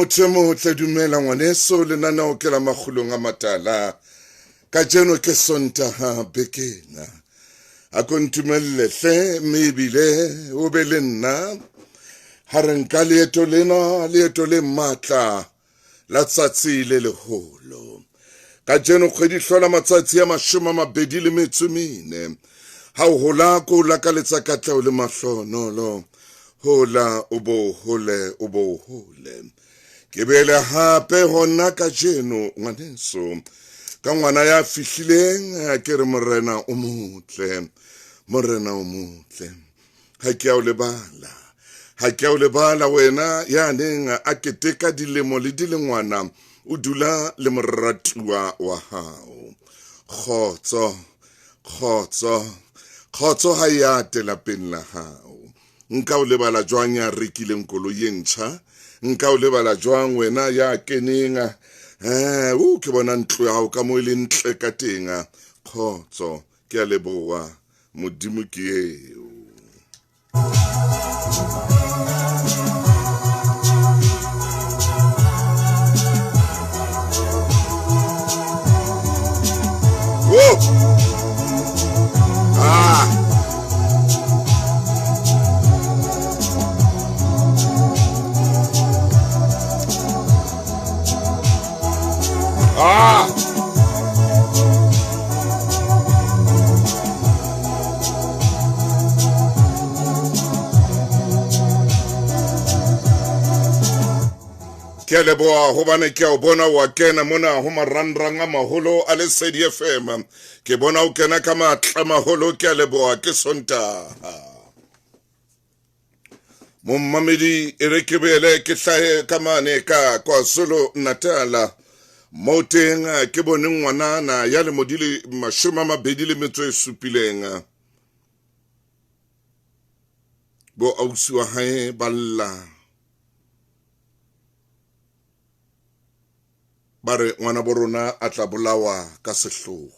Motho e motle, dumela ngwaneso, lenaneo ke la Makgulong a Matala. Kajeno ke Sontaha bekena. A ko ntumelle hle, mme ebile o be le nna ha re nka leeto lena, leeto le matla la tsatsi le leholo. Kajeno kgwedi hlola matsatsi a 24. Ha o hola ko o lakaletsa katleho le mahlonolo. Hola o bo hole o bo hole. Ke bele hape hona kajeno ngwaneso ka ngwana ya fihlileng, ke re morena o motle, morena o motle. Ha ke a o lebala, ha ke a o lebala wena ya neng a keteka dilemo le dilengwana o dula le moratuwa wa hao. Kgotso, kgotso, kgotso ha e ate lapeng la hao. Nka o lebala jwang ya rekileng koloi e ntjha? Nka o lebala jwang wena ya keneng? O ke bona ntlo ya hao ka mo e le ntle ka teng. Kgotso, ke a leboha, Modimo ke eo. Whoa! Ah! Ah! Ke a leboha hobane ke a o bona wa kena mona ho marangrang a maholo a Lesedi FM. Ke bona o kena ka matla maholo, ke a leboha, ke Sontaha. Mommamedi e re ke boele ke hlahe ka mane ka KwaZulu Natal, moo teng ke bone ngwanana ya lemo di le 27. Bo ausi wa hae ba lla ba re ngwana bo rona a tla bolawa ka sehloho.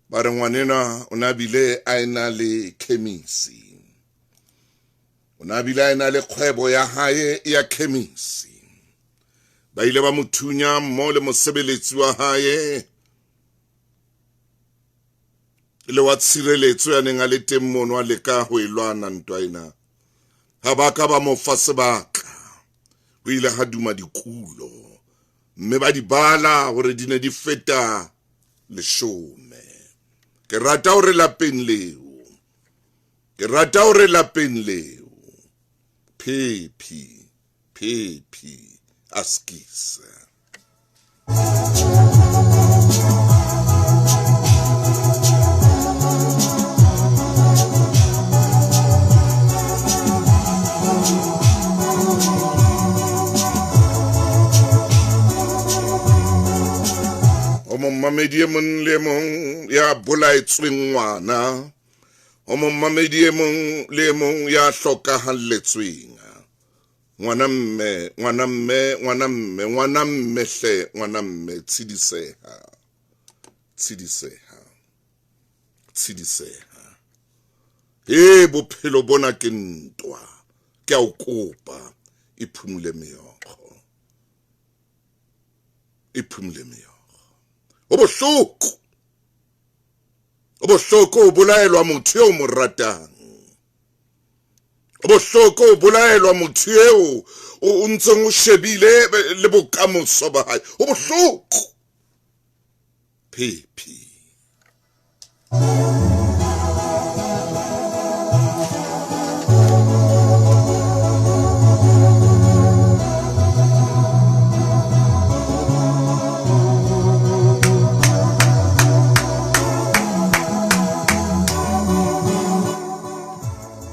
Ba re ngwanenwa o ne a bile a ena le khemisi, o ne a bile a ena le kgwebo ya hae ya khemisi. Ba ile ba mo thunya mmoho le mosebeletsi wa hae le wa tshireletso ya neng a le teng mono a leka ho e lwana ntwa ena. Ha ba ka ba mo fa sebaka, ho ile ha duma dikulo mme ba di bala hore di ne di feta 10. Ke rata hore lapeng leo, ke rata hore lapeng leo, phephi, phephi, askis. O mommamedi e mong le e mong ya bolaetsweng ngwana, o mommamedi e mong le e mong ya hlokahalletsweng ngwana mme, ngwana mme, ngwana mme, ngwana mme hle, ngwana mme, tshidiseha, tshidiseha, tshidiseha. He bophelo bona ke ntwa, ke a o kopa, e phumule meokgo, e phumule meokgo. Ho bohloko, ho bohloko ho bolaelwa motho eo mo ratang. Ho bohloko ho bolaelwa motho eo o ntseng o shebile le bokamoso ba hae. Ho bohloko. Phephi.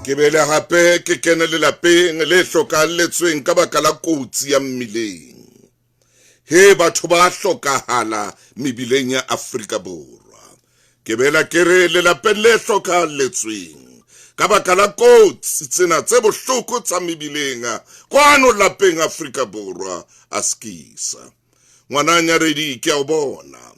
Ke bele hape ke kene lelapeng le hlokahalletsweng ka baka la kotsi ya mmileng. He batho ba hlokahala mebileng ya Afrika Borwa. Ke bela ke re lelapeng le hlokahalletsweng ka baka la kotsi tsena tse bohloko tsa mebileng kwano lapeng Afrika Borwa a skisa. Ngwana Nyaredi ke a o bona.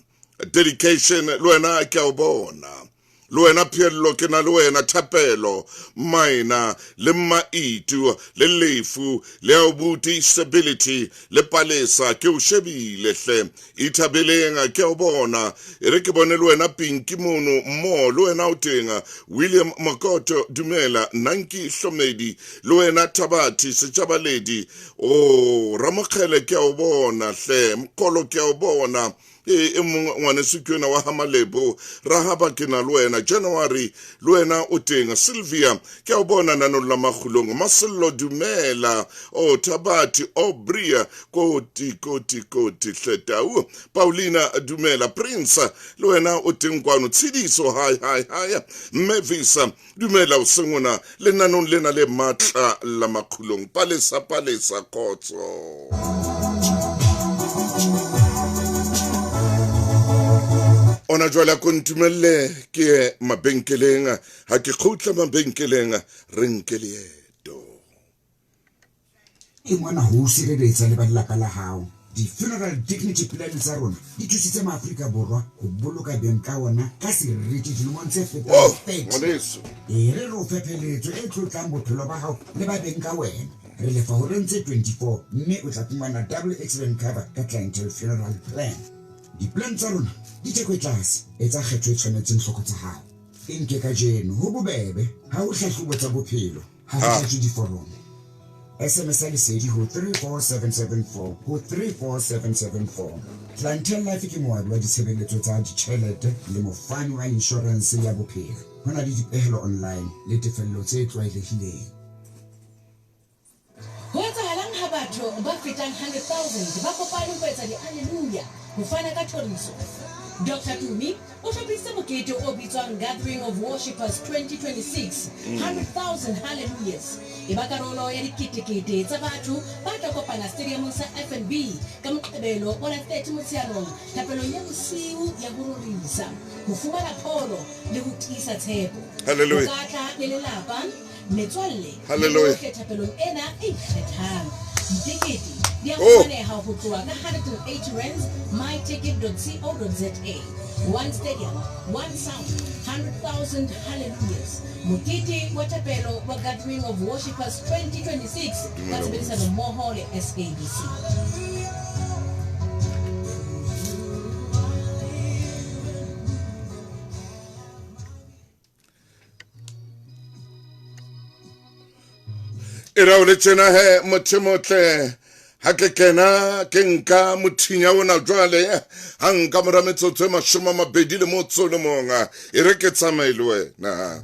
Dedication le wena ke a o bona. Le wena Pheello ke na le wena, Thapelo, Maina le Mmaitu le Lefu le abuti Stability le Palesa ke o shebile hle. Ithabeleng ke a o bona. E re ke bone le wena Pinky mono mmo le wena o teng. William Makoto dumela, Nanki Hlomedi le wena Thabathi Setšabaledi. O Ramokgele ke a o bona hle. Mkolo ke a o bona. E, e mong ngwaneso ke yona wa ga Malebo. Rahaba ke na le wena. January le wena o teng. Sylvia ke a o bona nanong la Makgulong. Masello dumela. O Thabathi Obria koti koti koti hle tau. Paulina dumela. Prince le wena o teng kwano. Tshidiso hi hi hi. Mme Visa dumela o sengona lenanong lena le matla la Makgulong. Palesa palesa khotso. Ona jwale a ko ntumelle ke ye mabenkeleng. Ha ke kgutla mabenkeleng re nke leeto. E ngwana ho o sireletsa le ba lelapa la hao. Di-funeral dignity plan tsa rona di thusitse maAfrika Borwa ho boloka beng ka ona ka seriti dilemong tse fetang Oh, 30. ngwaneso. E re re o fe pheletso e tlotlang bophelo ba hao le ba beng ka wena. Re lefa horeng tse 24 mme o tla fumana double accident cover ka Clientele Funeral Plan. Di-plan tsa rona di theko e tlase, etsa kgetho e tshwanetseng hloko tsa hao. E nke kajeno ho bobebe, ha ho hlahlobo tsa bophelo, ha ho tlatswe diforomo. SMS ya lesedi ho 34774 ho 34774. Clientele Life ke moabi wa ditshebeletso tsa ditjhelete le mofani wa inshorense ya bophelo. Ho na le dipehelo online le tefello tse tlwaelehileng. Ho etsahalang ha batho ba fetang 100,000 ba kopane ho etsa di-alleluia ho fana ka thoriso? Doctor Tumi o hlophisitse mokete o bitswang Gathering of Worshippers 2026, 100,000 Hallelujahs. E ba karolo ya diketekete tsa batho ba tla kopana stadiamong sa FNB ka Moqebelo wa la 30 Motsheanong thapelong ya bosiu ya ho rorisa, ho fumana pholo le ho tiisa tshepo. Hallelujah. O ka tla le lelapa, metswalle le Hallelujah. bohle thapelong ena e ikgethang. Ditekete di a Oh. fumaneha ho tloha ka 180 rands myticket.co.za. One stadium, one sound, 100,000 hallelujahs. Mokete wa thapelo wa Gathering of Worshippers 2026 ka tshebedisano mmoho le SABC. E ra o le tjena he motho motle ha ke kena ke nka mothinya ona jwale ha nka mora metsotso e 21 e re ke tsamaye le wena.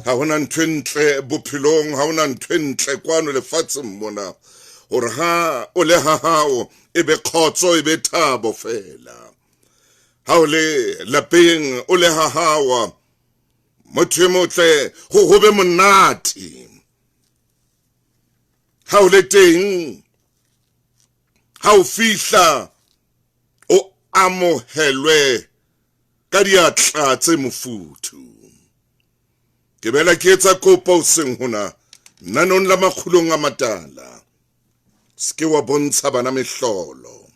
Ha hona ntho e ntle bophelong, ha hona ntho e ntle kwano lefatsheng mona hore ha o le ha hao e be khotso e be thabo fela. Ha o le lapeng o le ha hao motho e motle ho ho be monate. Ha o le teng ha o fihla o amohelwe ka diatla tse mofuthu. Ke bela ke etsa kopo hoseng hona nanong la Makgulong a Matala. Se ke wa bontsha bana mehlolo.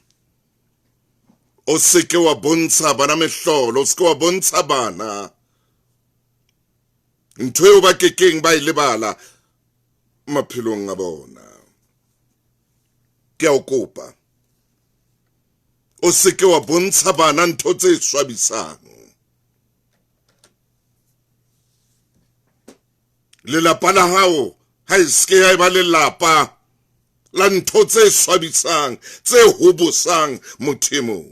O se ke wa bontsha bana mehlolo, o se ke wa bontsha bana ntho eo ba kekeng ba e lebala maphelong a bona. Ke a o kopa. O se ke wa bontsha bana ntho tse swabisang. Lelapa la hao ha e se ke ya eba lelapa la ntho tse swabisang, tse hobosang motho e mong.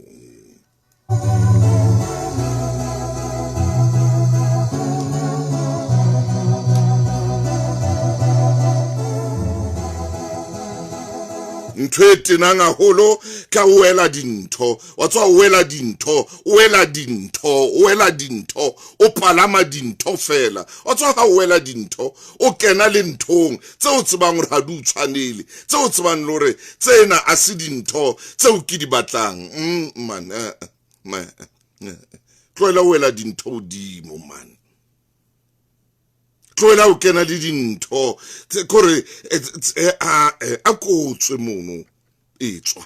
Ntho e tenang haholo ke ha o wela dintho, wa tswa o wela dintho, o wela dintho, o wela dintho, o palama dintho fela. Wa tswa ha o wela dintho, o kena le nthong tse o tsebang hore ha di o tshwanele, tse o tsebang le hore tsena a se dintho tseo ke di batlang. Man, man, Tlohela ho wela dintho hodimo, man. Tlohela ho kena le dintho kore a kotswe mono etswa.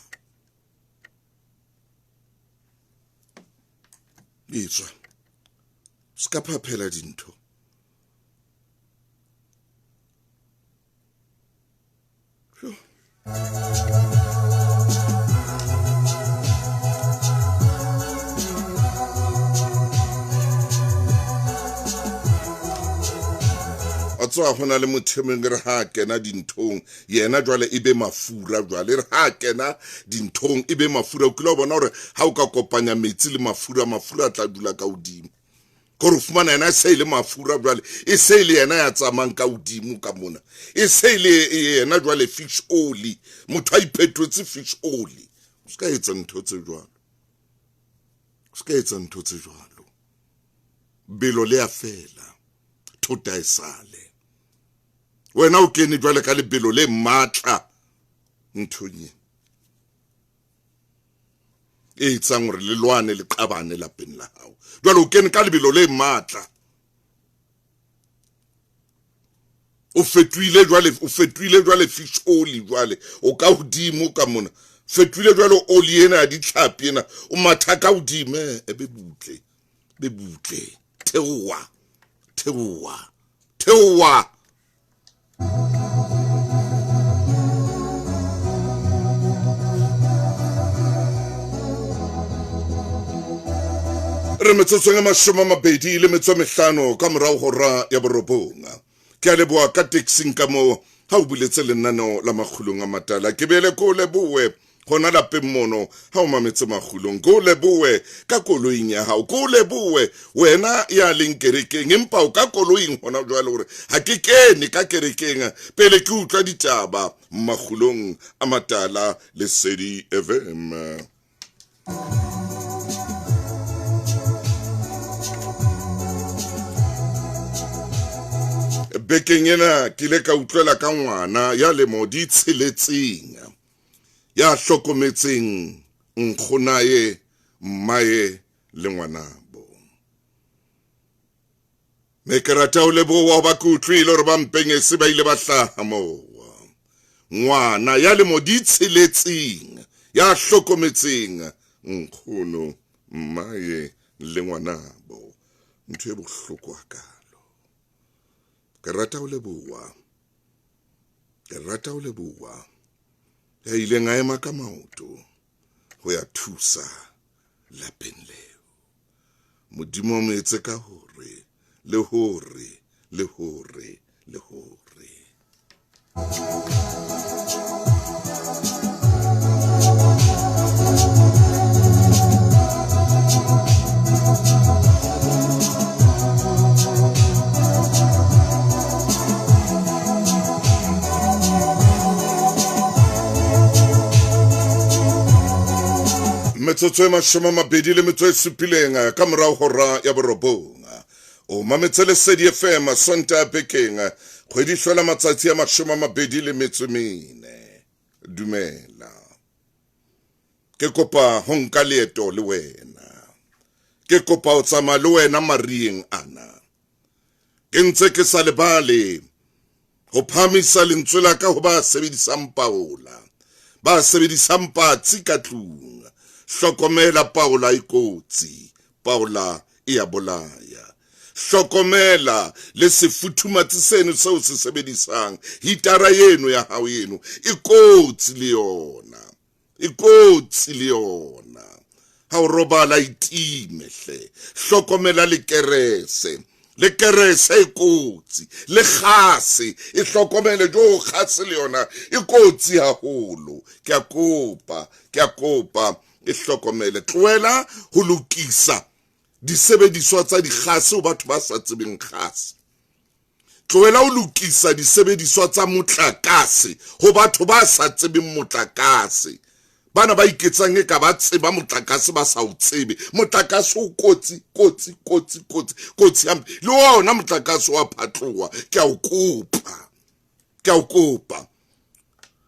Etswa. Se ka phaphela dintho. A tswa ho na le motho e mong re ha kena dinthong yena jwale e be mafura, jwale re ha kena dinthong e be mafura. O kile wa bona hore ha o ka kopanya metsi le mafura, mafura a tla dula ka hodimo. Kore o fumana yena e se e le mafura jwale, e se e le yena ya tsamayang ka hodimo ka mona, e se e le yena jwale fish oli, motho a iphetotse fish oli. O ska etsa ntho tse jwalo, o ska etsa ntho tse jwalo. Belo le a fela, thota e sale. Wena o kene jwale ka lebelo le matla nthong e e etsang hore le lwane le qabane lapeng la hao. Jwale o kene ka lebelo le matla, o fetohile jwale, o fetohile jwale fish oli jwale, o ka hodimo ka mona, fetohile jwale oli ena ya ditlhapi ena, o matha ka hodimo. E be butle, be butle, theoha, theoha, theoha. Re metsotsong e 25 ka morao hora ya 9. Ke a leboha ka taxing ka moo ha o buletse lenaneo la Makgulong a Matala. Ke beele ko lebohe hona lapeng mono ha o mametse Makgulong, ko lebohe ka koloing ya hao, ko lebohe wena ya leng kerekeng empa o ka koloing hona jwale hore ha ke kene ka kerekeng pele ke utlwa ditaba. Makgulong a Matala, Lesedi FM. Bekeng ena ke ile ka utlwela ka ngwana ya lemo di tsheletseng ya hlokometseng nkgonae, mmae le ngwanabo. Me ke rata ho leboha hoba ke utlwile hore ba mpengese ba ile ba hlaha moo. Ngwana ya lemo di tsheletseng ya hlokometseng nkgono, mmae le ngwanabo. Ntho e bohloko hakalo. Ke rata ho leboha, ke rata ho leboha ya ileng a ema ka maoto ho ya thusa lapeng leo. Modimo o mo etse ka hore le hore le hore le hore. Metsotso e 27 ka morao hora ya 9. O mametse Lesedi FM Sontaha bekeng, kgwedi hlola matsatsi a 24. Dumela. Ke kopa ho nka leeto le wena. Ke kopa ho tsamaya le wena marieng ana. Ke ntse ke sa lebale ho phahamisa lentswe la ka ho ba sebedisang paola, ba sebedisang patsi ka tlung. Hlokomela paola e kotsi, paola e ya bolaya. Hlokomela le sefuthumatsi seno seo se sebedisang, hitara eno ya hao eno e kotsi le yona, e kotsi le yona. Ha o robala itime hle. Hlokomela le kerese, le kerese e kotsi, le kgase e hlokomele, jo kgase le yona e kotsi haholo. Ke a kopa, ke a kopa e hlokomele. Tlohela ho lokisa disebediswa tsa dikgase ho batho ba sa tsebeng kgase. Tlohela ho lokisa disebediswa tsa motlakase ho batho ba sa tsebeng motlakase. Bana ba iketsang e ka ba tseba motlakase ba sa o tsebe. Motlakase o kotsi, kotsi, kotsi, kotsi, kotsi hampe. Le ona motlakase wa phatloha. Ke a o kopa, ke a o kopa,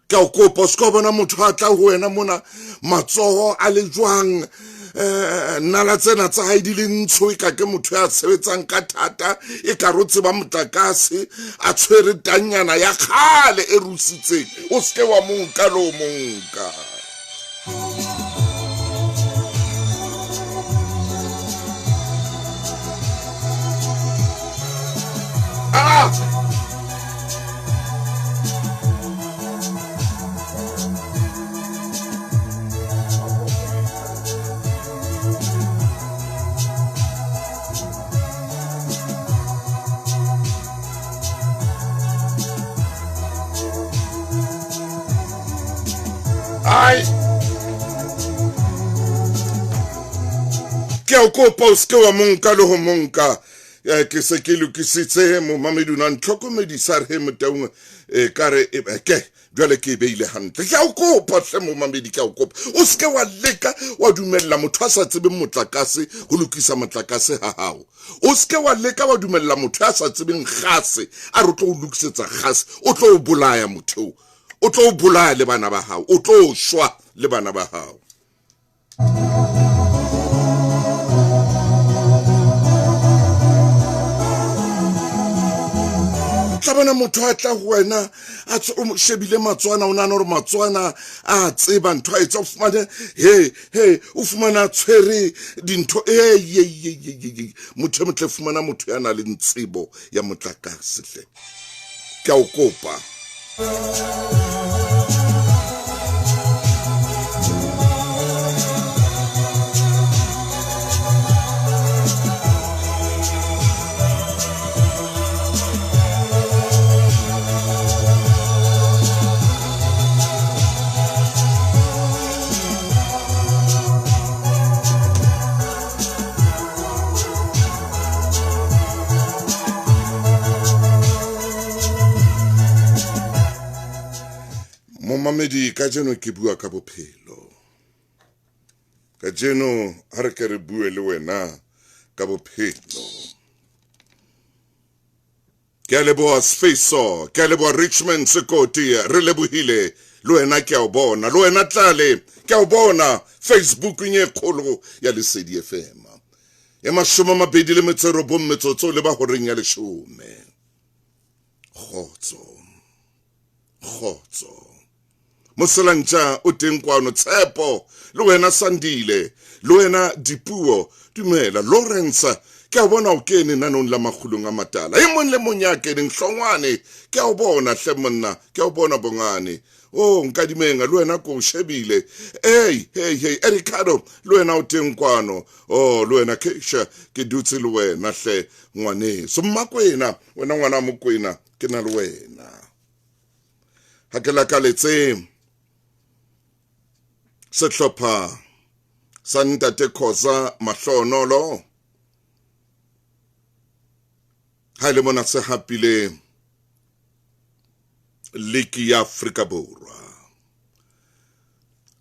ke a o kopa. O se ka bona motho a tla ho wena mona matsoho a le jwang, Nala tsena tsa hae di le ntsho, e ka ke motho ya sebetsang ka thata, e ka re o tseba motlakase, a tshwere tanyana ya kgale e rusitseng. O seke wa monka le o monka. Ah! Ai! Ke a o kopa o seke wa monka le ho monka. Ke se ke lokisitse momamedi o na ntlhokomedisa re Motaung e ka re ke jwale ke e beile hantle. Ke a o kopa hle momamedi, ke a o kopa o seke wa leka wa dumella motho a sa tsebeng motlakase ho lokisa motlakase ha hao. O seke wa leka wa dumella motho a sa tsebeng gase a re o tlo o lokisetsa gase, o tlo o bolaya motho, o tlo o bolaya le bana ba hao, o tlo shwa le bana ba hao. Tla bona motho a tla ho wena a o shebile matswana, o nahana hore matswana a tseba ntho a etsa, o fumane he he o fumana a tshwere dintho e ye ye ye ye motho e motle, fumana motho ya nang le tsebo ya motlakase hle, ke a o kopa. Momamedi, kajeno ke bua ka bophelo. Kajeno ha re ke re bue le wena ka bophelo. Ke a leboha Sfiso, ke a leboha Richmond Sekoti, re lebohile le wena, ke a o bona, le wena Tlale, ke a o bona Facebookeng e kgolo ya Lesedi FM. E 29 metsotso le ba horeng ya 10. Kgotso. Kgotso. Moselantša o teng kwano, Tshepo, le wena Sandile, le wena Dipuo, dumela. Lawrence, ke a bona o kene nanong la makgulong a matala. E mong le mong ya keneng, Hlongwane, ke a o bona hle monna, ke a o bona Bongane. Oh, Nkadimenga, le wena ko o shebile. Hey, hey, hey, Ricardo, le wena o teng kwano. Oh, le wena Keisha, ke dutse le wena hle ngwaneso. Mmakwena, wena ngwana Mokwena, ke na le wena. Ha ke lakaletse sehlopha sa Ntate Khoza Mahlonolo ha ile mona se hapile liki ya Afrika Borwa.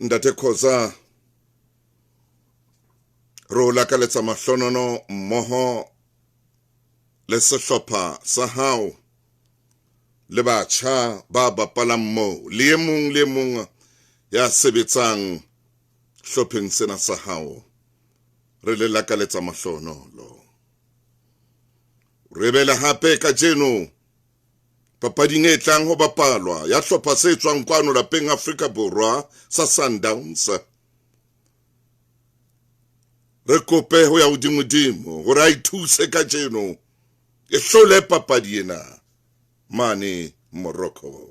Ntate Khoza, re o lakaletsa mahlonono mmoho le sehlopha sa hao le batjha ba bapalang moo, le e mong le mong ya sebetsang hlopheng sena sa hao, re le lakaletsa mahlonolo. Re bele hape kajeno papading e tlang ho bapalwa ya hlopha se tswang kwano lapeng Afrika Borwa sa Sundowns. Re kope ho ya hodimodimo hore a ithuse kajeno e hlole papadi ena mane Morocco.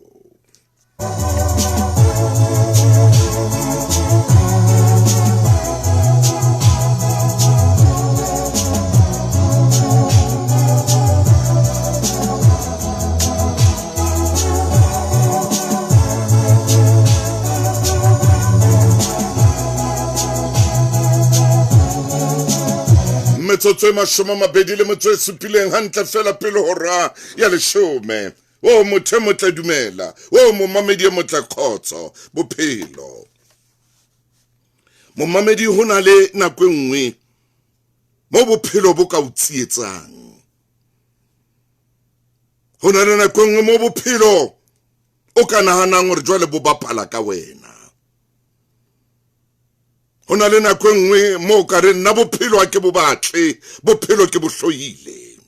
Metsotso e 27 hantle fela pele hora ya 10. O motho e motle dumela, o momamedi e motle kgotso bophelo. Momamedi, ho na le nako e nngwe mo bophelo bo ka o tsietsang. Ho na le nako e nngwe mo bophelo o ka nahanang hore jwale bo bapala ka wena. Ho na le nako e nngwe moo ka re nna bophelo ha ke bo batle, bophelo ke bo hloile.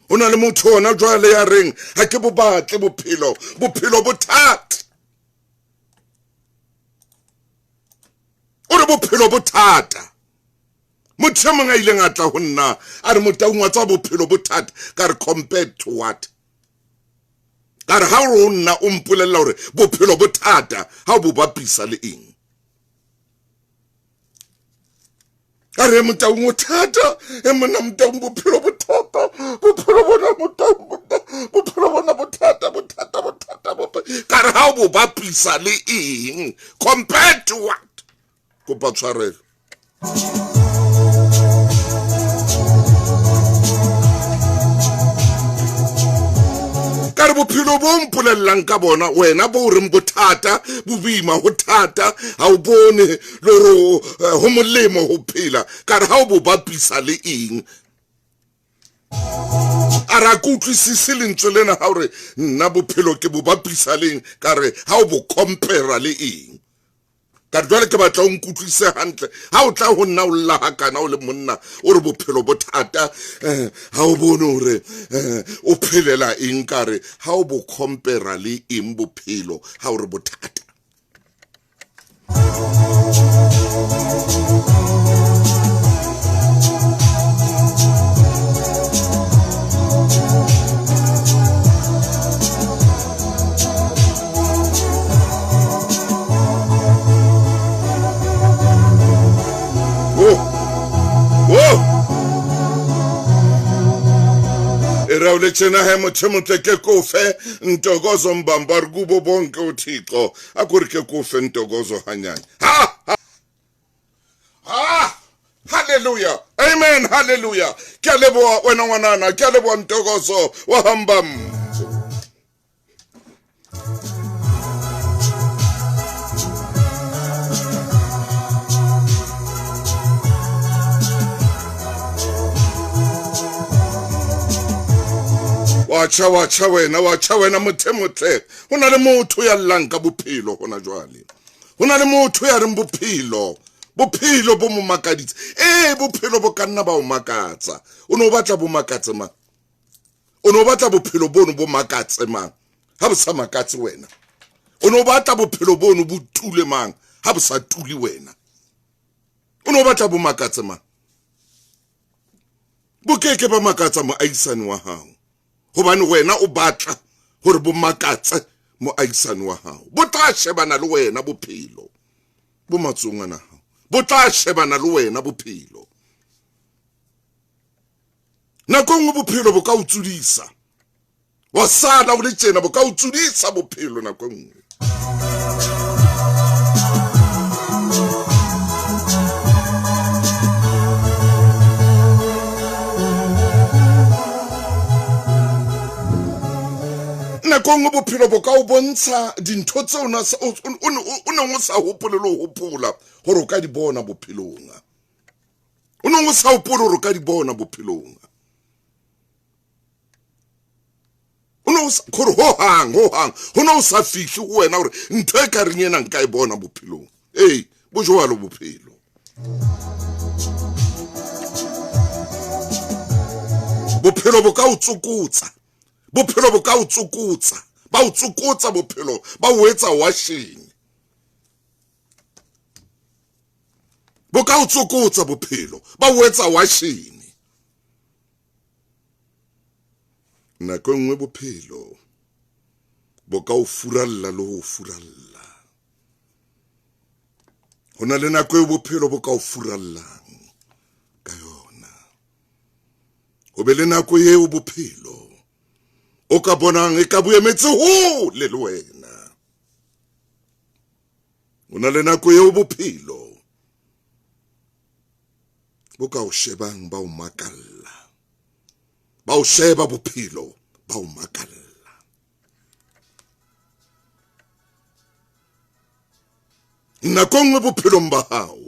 Ho na le motho ona jwale ya reng ha ke bo batle bophelo, bophelo bo thata. O re bophelo bo thata. Motho e mong a ileng a tla ho nna a re Motaung wa tswa bophelo bo thata, ka re compared to what? Ka re ha o re ho nna o mpolella hore bophelo bo thata, ha o bo bapisa le eng? Ka re Motaung o thata, e monna Motaung bophelo bo thata, bophelo bona Motaung bophelo bona bo thata, bo thata, bo thata, bo ka re ha o bo bapisa le eng? Compared to what? Kopa tshwarelo. Ka re bophelo bo mpolellang ka bona wena bo reng bothata bo boima ho thata ha o bone le hore ho molemo ho phela, ka re ha o bo bapisa le eng? A re a ke utlwisise lentswe lena ha o re nna bophelo ke bo bapisa le eng, ka re ha o bo compare le eng? Ka re jwale ke batla o nkutlwise hantle, ha o tla ho nna o lla hakana o le monna o re bophelo bo thata, ha o bone hore o phelela eng? Ka re ha o bo compare le eng bophelo ha o re bo thata? Re tjena he motho motle ke kofe Ntokozo Mbamba re kubo bonke uThixo akore ke kofe Ntokozo hanyane. Ha ha hallelujah, amen, hallelujah. Ke a leboha wena ngwanana, ke a leboha Ntokozo wa hambam. Wa tjha, wa tjha wena, wa tjha wena motho motle. Ho na le motho ya llang ka bophelo hona jwale. Ho na le motho ya reng bophelo, bophelo bo mo makaditse. Ee, bophelo bo ka nna ba o makatsa. O ne o batla bo makatse mang? O ne o batla bophelo bono bo makatse mang? Ha bo sa makatse wena. O ne o batla bophelo bono bo tule mang? Ha bo sa tule wena. O ne o batla bo makatse mang? Bo keke ba makatsa moahisani wa hao, hobane wena o batla hore bo makatse moahisani wa hao. Bo tla shebana le wena bophelo bo matsohong ana hao, bo tla shebana le wena bophelo. Nako e nngwe bophelo bo ka o tsudisa, wa sala o le tjena, bo ka o tsudisa bophelo nako e nngwe. Nako e nngwe bophelo bo ka o bontsha dintho tseo o neng o sa hopole le ho hopola hore o ka di bona bophelong. O neng o sa hopole hore o ka di bona bophelong. O ne o sa gore ho hang, ho hang, ho ne o sa fihle ho wena hore ntho e ka reng ena nka e bona bophelong. Ee, bo jwalo bophelo. Bophelo bo ka o tsokotsa, bophelo bo ka o tsokotsa, ba o tsokotsa bophelo, ba o etsa washeng. Bo ka o tsokotsa bophelo, ba o etsa washeng. Nako e nngwe bophelo bo ka o furalla le ho furalla. Ho na le nako eo bophelo bo ka o furallang ka yona. Ho be le nako eo bophelo o ka bonang e ka bo emetse hole le wena. Ho na le nako eo bophelo bo ka o shebang ba o makalla. Ba o sheba bophelo ba o makalla. Nako nngwe bophelong ba hao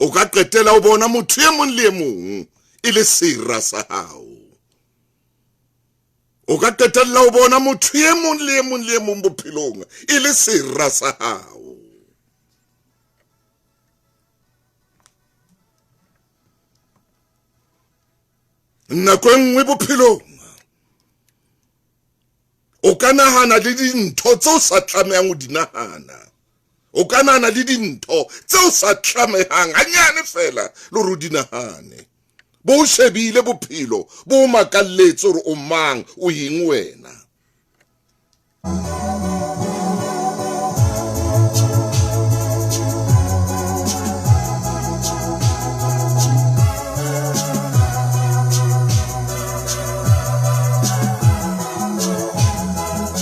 o ka qetela o bona motho e mong le e mong e le sera sa hao. O ka qetella o bona motho e mong le e mong le e mong bophelong e le sera sa hao. Nako e nngwe bophelong o ka nahana le dintho tse o sa tlamehang ho di nahana. O ka nahana le dintho tse o sa tlamehang hanyane fela le hore o di nahane. Bo o shebile bophelo, bo o makalletse hore o mang, o eng wena.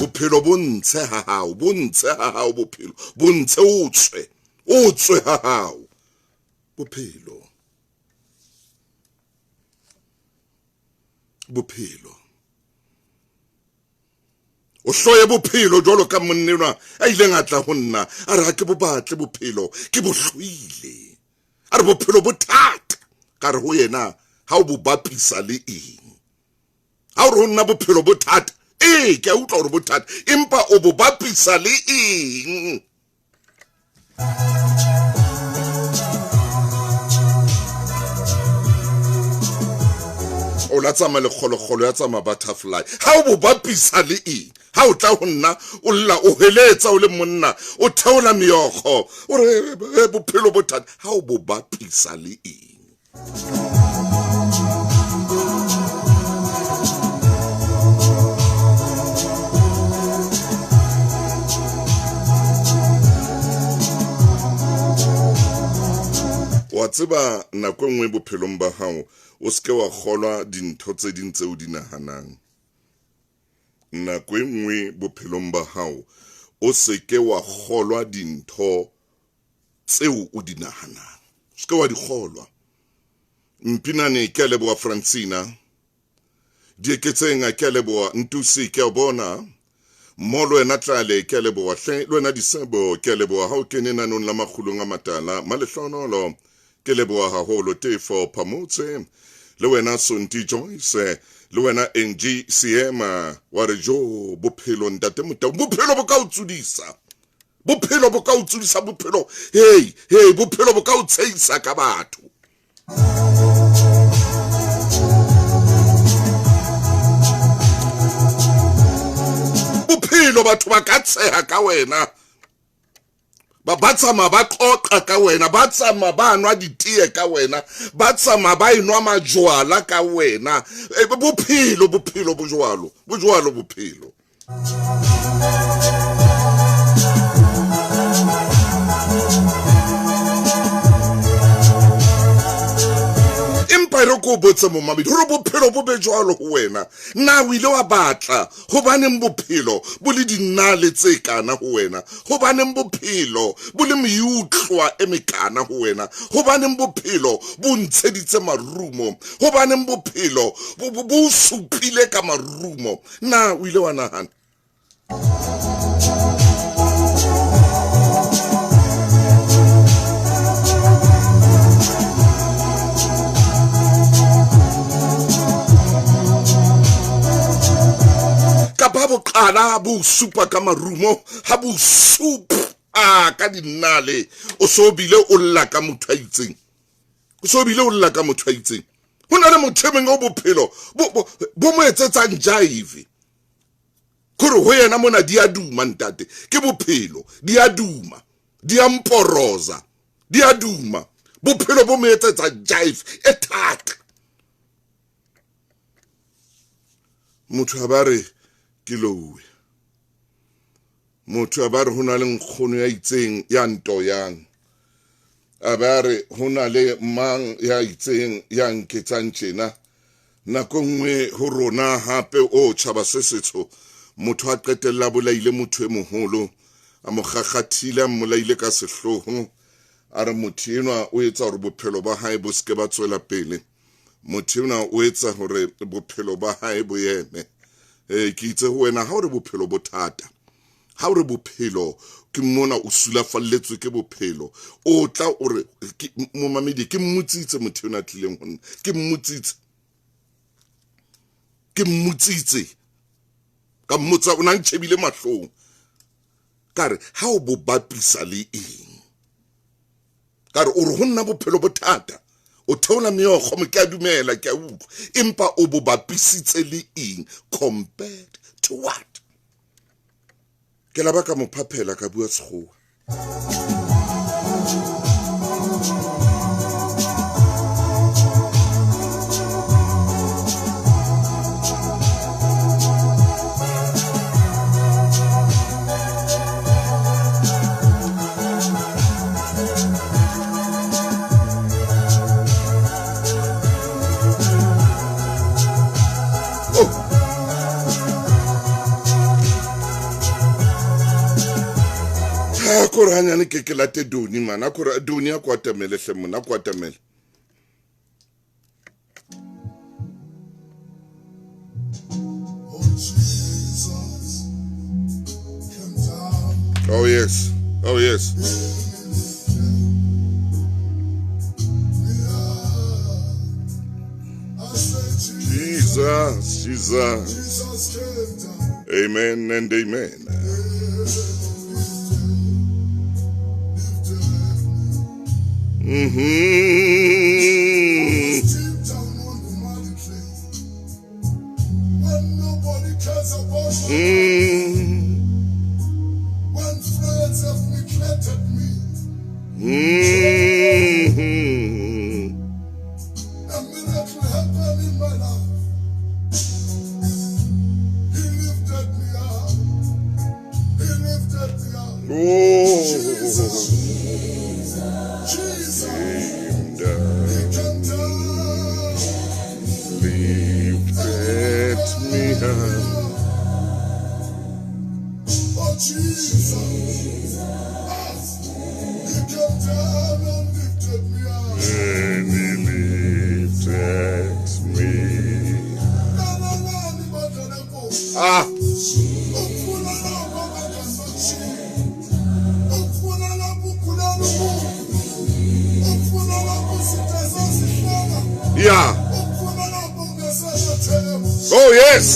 Bophelo bo ntshe ha hao, bo ntshe ha hao bophelo, bo ntshe o tswe, o tswe ha hao. Bophelo. Bophelo. O hloye bophelo jwalo ka monna enwa a ileng a tla ho nna a re ha ke bo batle bophelo, ke bo hloile. A re bophelo bo thata. Ka re ho yena ha o bo bapisa le eng? Ha o re ho nna bophelo bo thata, ee ke a utlwa hore bo thata, empa o bo bapisa le eng? O la tsamaya lekgolokgolo ya tsamaya butterfly. Ha o bo bapisa le eng? Ha o tla ho nna o lla o heletsa o le monna o theola meokgo o re bophelo bo thata, ha o bo bapisa le eng? Wa tseba nako e nngwe bophelong ba hao o seke wa kgolwa dintho tse ding tseo di nahanang. Nako e nngwe bophelong ba hao o seke wa kgolwa dintho tseo o di nahanang. Se ke wa di kgolwa. Mpinane ke a leboha Francina. Dieketseng ke a leboha Ntusi ke a bona. Mo le wena Tlale ke a leboha hle. Le wena Disebo ke a leboha ha o kene nanong la makgulong a matala. Malehlohonolo ke leboha haholo. Tefo Phamotse le wena Sonti Joyce le wena NG Seema wa re jo bophelo ntate Motau bophelo bo ka o tsudisa. Bophelo bo ka o tsudisa bophelo. Hey, hey, bophelo bo ka o tsheisa ka batho. Bophelo batho ba ka tsheha ka wena. Ba tsamaya ba qoqa ka wena, ba tsamaya ba nwa ditee ka wena, ba tsamaya ba enwa majwala ka wena. Bophelo, bophelo bo jwalo, bo jwalo bophelo. Empa re ko botse momamedi hore bophelo bo be jwalo ho wena. Na o ile wa batla hobaneng bophelo bo le dinale tse kana ho wena? Hobaneng bophelo bo le meutlwa e mekana ho wena? Hobaneng bophelo bo ntsheditse marumo? Hobaneng bophelo bo supile ka marumo? Na o ile wa nahana? Kapa bo qala bo supa ka marumo, ha bo supa ka dinale, o so bile o lla ka motho a itseng. O so bile o lla ka motho a itseng. Ho na le motho e mong o bophelo bo mo etsetsang jive. Kore ho yena mona di a duma ntate, ke bophelo, di a duma, di a mporoza, di a duma. Bophelo bo mo etsetsa jive e thata. Motho a ba re ke louwe. Motho a ba re ho na le nkgono ya itseng ya ntoyang. A ba re ho na le mang ya itseng ya nketsang tjena. Nako nngwe ho rona hape o tjhaba se setsho, motho a qetella bolaile motho e moholo, a mo kgakgathile, a mmolaile ka sehloho. A re motho enwa o etsa hore bophelo ba hae bo seke ba tswela pele. Motho enwa o etsa hore bophelo ba hae bo eme. Ke itse ho wena ha o re bophelo bo thata, ha o re bophelo ke mona o sulafalletswe ke bophelo, o tla o re momamedi ke mmotsitse motho enwa a tlileng ho nna, ke mmotsitse, ke mmotsitse, ka mmotsa o na ntjhebile mahlong, ka re ha o bo bapisa le eng? Ka re o re ho nna bophelo bo thata, O theola meokgo, mo ke a dumela, ke a utlwa. Empa o bo bapisitse le eng? Compared to what? Ke la ba ka mo phaphela ka bua Sekgowa. Kore hanyane ke ke late Doni man, a kore Doni a kwatamele hle mona, a kwatamele. Oh yes, oh yes. Jesus, Jesus. Amen and amen. Mm-hmm. Mm. When friends have neglected me, mm-hmm. A miracle happened in my life. He lifted me up. He lifted me up. Oh. Jesus. Jesus. He came down. Lifted me up. Oh, Jesus. He came down and lifted me up. And he lifted me. Ah. Yeah. Oh, yes.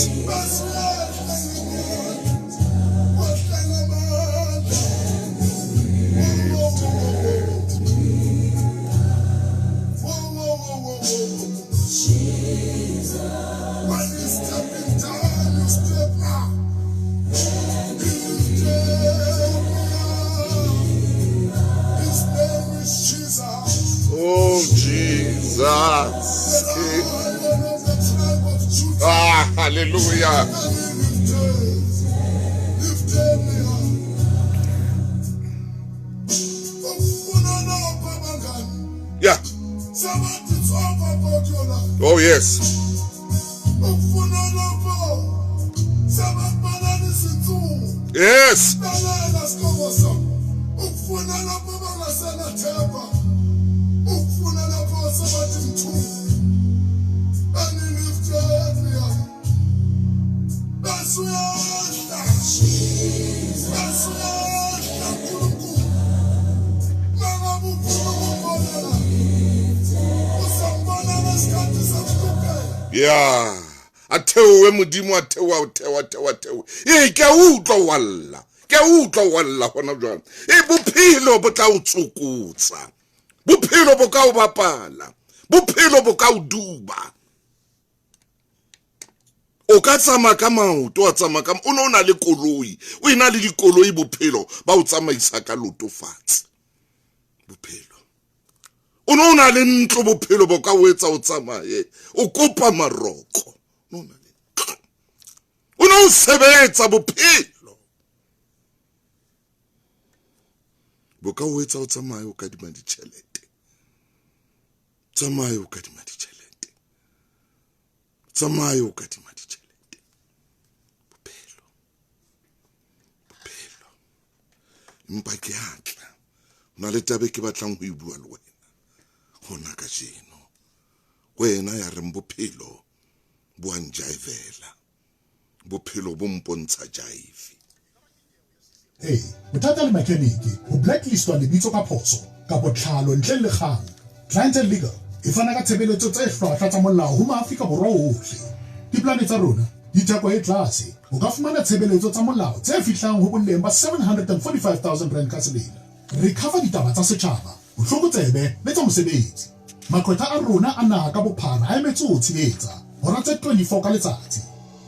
Oh, Jesus. Ah, hallelujah. Yeah. Oh, yes. Yes. Yeah. A theowe modimo, a theowa, a theowa, a theowa, a theowe. Ee, ke a utlwa wa lla. Ke a utlwa wa lla hona jwale. Ee, bophelo bo tla o tsokotsa. Bophelo bo ka o bapala. Bophelo bo ka o duba. O ka tsamaya ka maoto, wa tsamaya ka, o ne o na le koloi. O ena le dikoloi, bophelo ba o tsamaisa ka loto fatshe. Bophelo. O ne o na le ntlo, bophelo bo ka o etsa o tsamaye. O kopa maroko. O na le ntlo. O ne o sebetsa, bophelo bo ka o etsa o tsamaye o kadima ditjhelete. Tsamaye o kadima ditjhelete. Tsamaye o kadima ditjhelete. Bophelo. Bophelo. Empa ke a tla. Ho na le taba e ke batlang ho e bua le wena. Hona kajeno. Wena ya reng bophelo bo a njaivela. Bophelo bo mpontsha jaive. Ee, bothata le mechanic, ho blacklistwa lebitso ka phoso kapa tlhalo ntle le kgang. Clientele Legal e fana ka tshebeletso tse hlwahlwa tsa molao ho maAfrika Borwa ohle. Diplane tsa rona di theko e tlase. O ka fumana tshebeletso tsa molao tse fihlang ho boleng ba R745 000 ka selemo. Re cover ditaba tsa setjhaba, botlokotsebe le tsa mosebetsi. Maqwetha a rona a naha ka bophara a emetse ho o tshehetsa hora tse 24 ka letsatsi.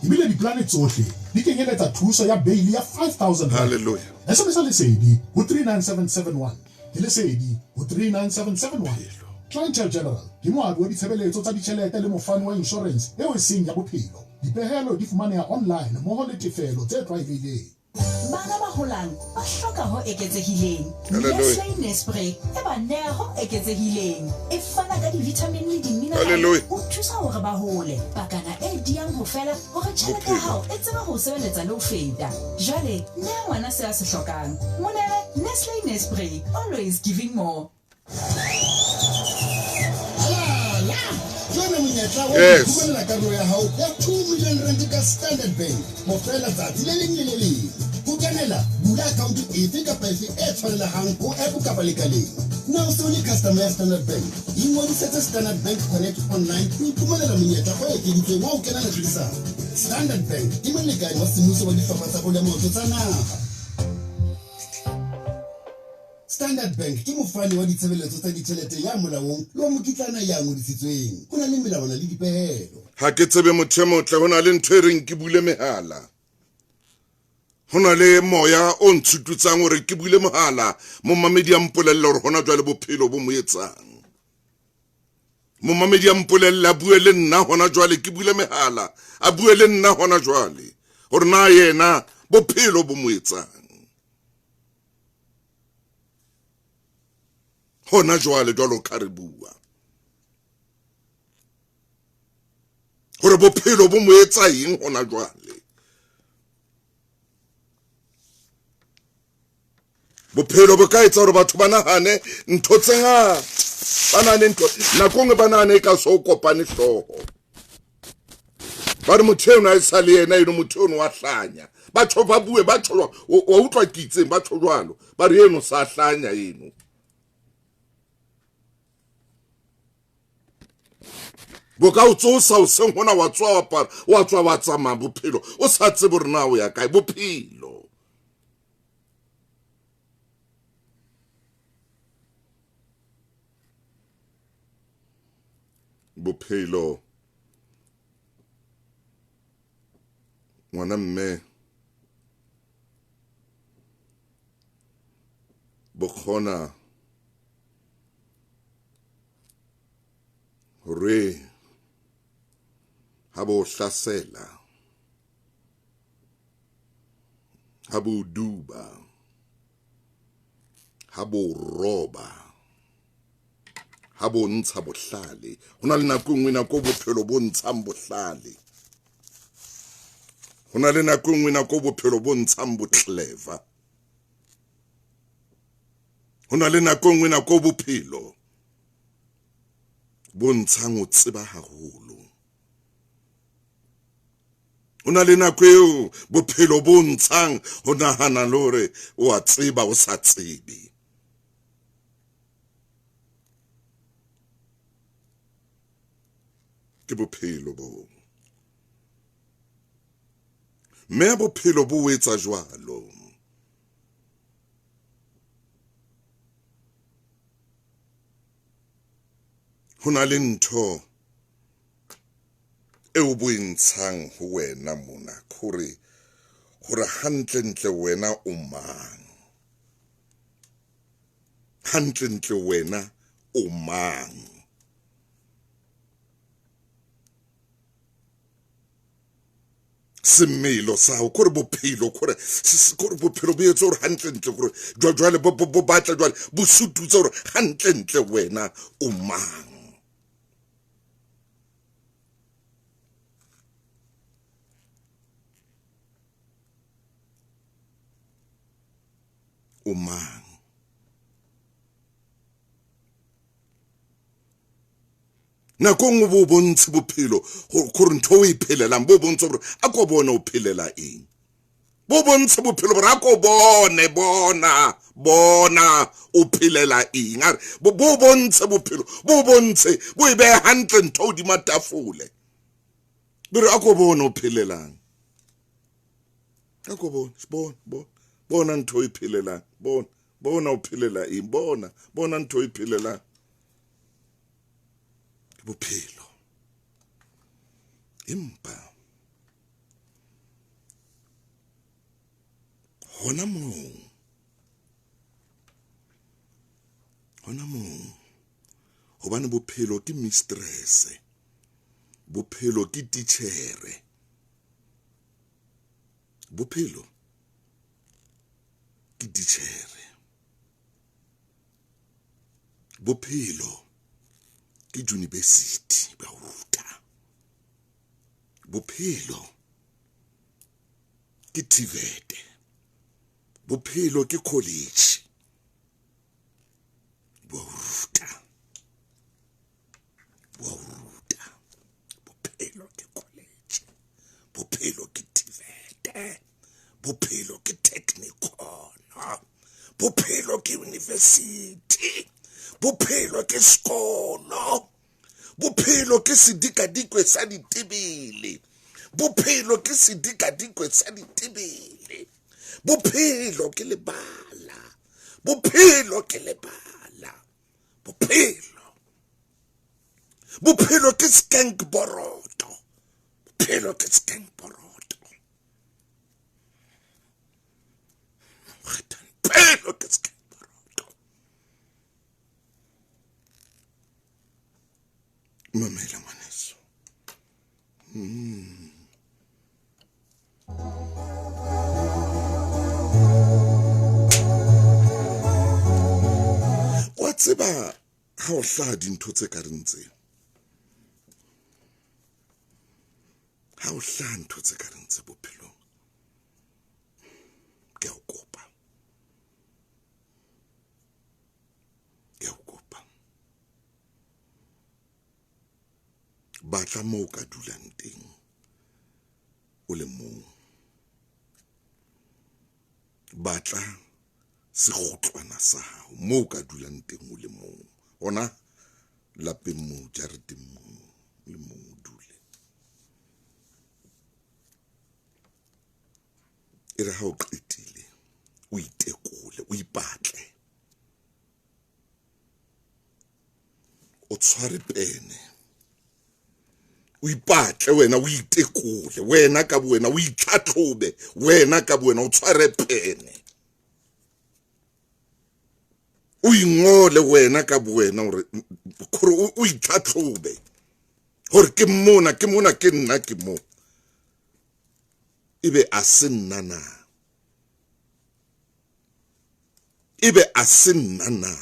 Ebile dipolane tsohle di kenyeletsa thuso ya beili ya R5000. Hallelujah. SMS-a Lesedi ho 39771. Ke Lesedi ho 39771. Clientele General ke moabi wa ditshebeletso tsa ditjhelete le mofani wa inshorense eo e seng ya bophelo. Dipehelo di fumaneha online mmoho le tefelo tse tlwaelehileng. Bana ba holang ba hloka ho eketsehileng. Hallelujah. Nestle Nespre e ba nea ho eketsehileng. E fana ka di-vitamin le di-mineral Hallelujah. ho thusa hore ba hole. Pakana e diyang ho fela hore tjhelete ya Bophelo. hao e tsebe ho sebeletsa le ho feta. Jwale nea ngwana se a se hlokang. Mo nee Nestle Nespre, always giving more. Halala! Ke ona monyetla wa ho Yes. iphumanela karolo ya hao ya 2 million rand ka Standard Bank ho fela tsatsi le leng le le leng. Ho kenela, bula account efe kapa efe e tshwanelehang ho app kapa lekaleng. Na o se o le customer ya Standard Bank? Ingodisetse Standard Bank Connect online ho iphumanela monyetla o ekeditsweng wa ho kenela tlhodisano. Standard Bank ke molekane wa semmuso wa dihlopha tsa bolo ya maoto tsa naha. Standard Bank ke mofani wa ditshebeletso tsa ditjhelete ya molaong le wa mokitlana ya ngodisitsweng. Ho na le melawana le dipehelo. Ha ke tsebe motho e motle, ho na le ntho e reng ke bule mehala. Ho na le moya o ntshututsang hore ke bule mohala, momamedi a mpolelle hore hona jwale bophelo bo mo etsang. Momamedi a mpolelle a bue le nna hona jwale, ke bule mehala, a bue le nna hona jwale hore na yena bophelo bo mo etsang. Hona jwale jwalo ka re bua hore bophelo bo mo etsa eng hona jwale. Bophelo bo ka etsa hore batho ba nahane ntho tse ngata, ba nahane ntho nako nngwe, ba nahane e ka so kopane hlooho, ba re motho eno a e sa le yena eno, motho eno wa hlanya. Batho ba bue ba tjho, wa utlwa ke itseng, ba tjho jwalo, ba re eno sa hlanya eno. Bo ka o tsosa hoseng hona, wa tswa wa apara, wa tswa wa tsamaya bophelo o sa tsebe hore na o ya kae. Bophelo bophelo ngwana mme bo kgona hore ha bo hlasela, ha bo duba, ha bo roba, ha bo ntsha bohlale. Ho na le nako e nngwe, nako bophelo bo ntshang bohlale. Ho na le nako e nngwe, nako bophelo bo ntshang boclever. Ho na le nako e nngwe, nako bophelo bo ntshang ho tseba haholo. Ho na le nako eo bophelo bo ntshang ho nahana le hore o a tseba o sa tsebe. Ke bophelo bo. Mme bophelo bo etsa jwalo. Ho na le ntho eo bo e ntshang ho wena mona, hore hore hantlentle wena o mang. Hantlentle wena o mang. Semelo sa hao, kore bophelo, kore kore bophelo bo etse hore hantlentle, kore jwale bo batla jwale bo sututse hore hantlentle wena o mang. O mang. Nako nngwe bo bontshe bophelo gore ntho o e phelelang, bo bontshe gore a ko bone o phelela eng. Bo bontshe bophelo gore a ko bone, bona, bona o phelela eng. A re bo bontshe bophelo, bo bontshe, bo e behe hantle ntho hodima tafole. Bo re a ko bone o phelelang. A ko bone, bona, bona, bona ntho e phelelang, bona, bona o phelela eng, bona, bona ntho e phelelang. Bophelo. Empa hona moo, hona moo, hobane bophelo ke mistress, bophelo ke titjhere, bophelo ke titjhere, bophelo ke university ba ruta, bophelo ke TVET, bophelo ke college bo ruta, bo ruta, bophelo ke college, bophelo ke TVET, bophelo ke technikon, bophelo ke university, bophelo ke sekolo, bophelo ke sedikadikwe sa ditebele, bophelo ke sedikadikwe sa ditebele, bophelo ke lebala, bophelo ke lebala, bophelo, bophelo ke skank boroto, bophelo ke skank boroto, bophelo ke skank boroto. Mamela ngwaneso. Wa tseba ha o hlaha dintho tse ka reng tse, ha o hlaha ntho tse ka reng tse bophelong, ke a o kopa, ke a o kopa, batla moo o ka dulang teng o le mong, batla sekgutlwana sa hao moo o ka dulang teng o le mong, hona lapeng moo, jareteng moo, o le mong o dule. E re ha o qetile o itekole, o ipatle, o tshware pene, o ipatle wena, o itekole wena ka bowena, o itlhatlhobe wena ka bowena, o tshware pene, o ingole wena ka bowena, hore o itlhatlhobe hore ke mona, ke mona, ke nna, ke mo, ebe a se nna na, ebe a se nna na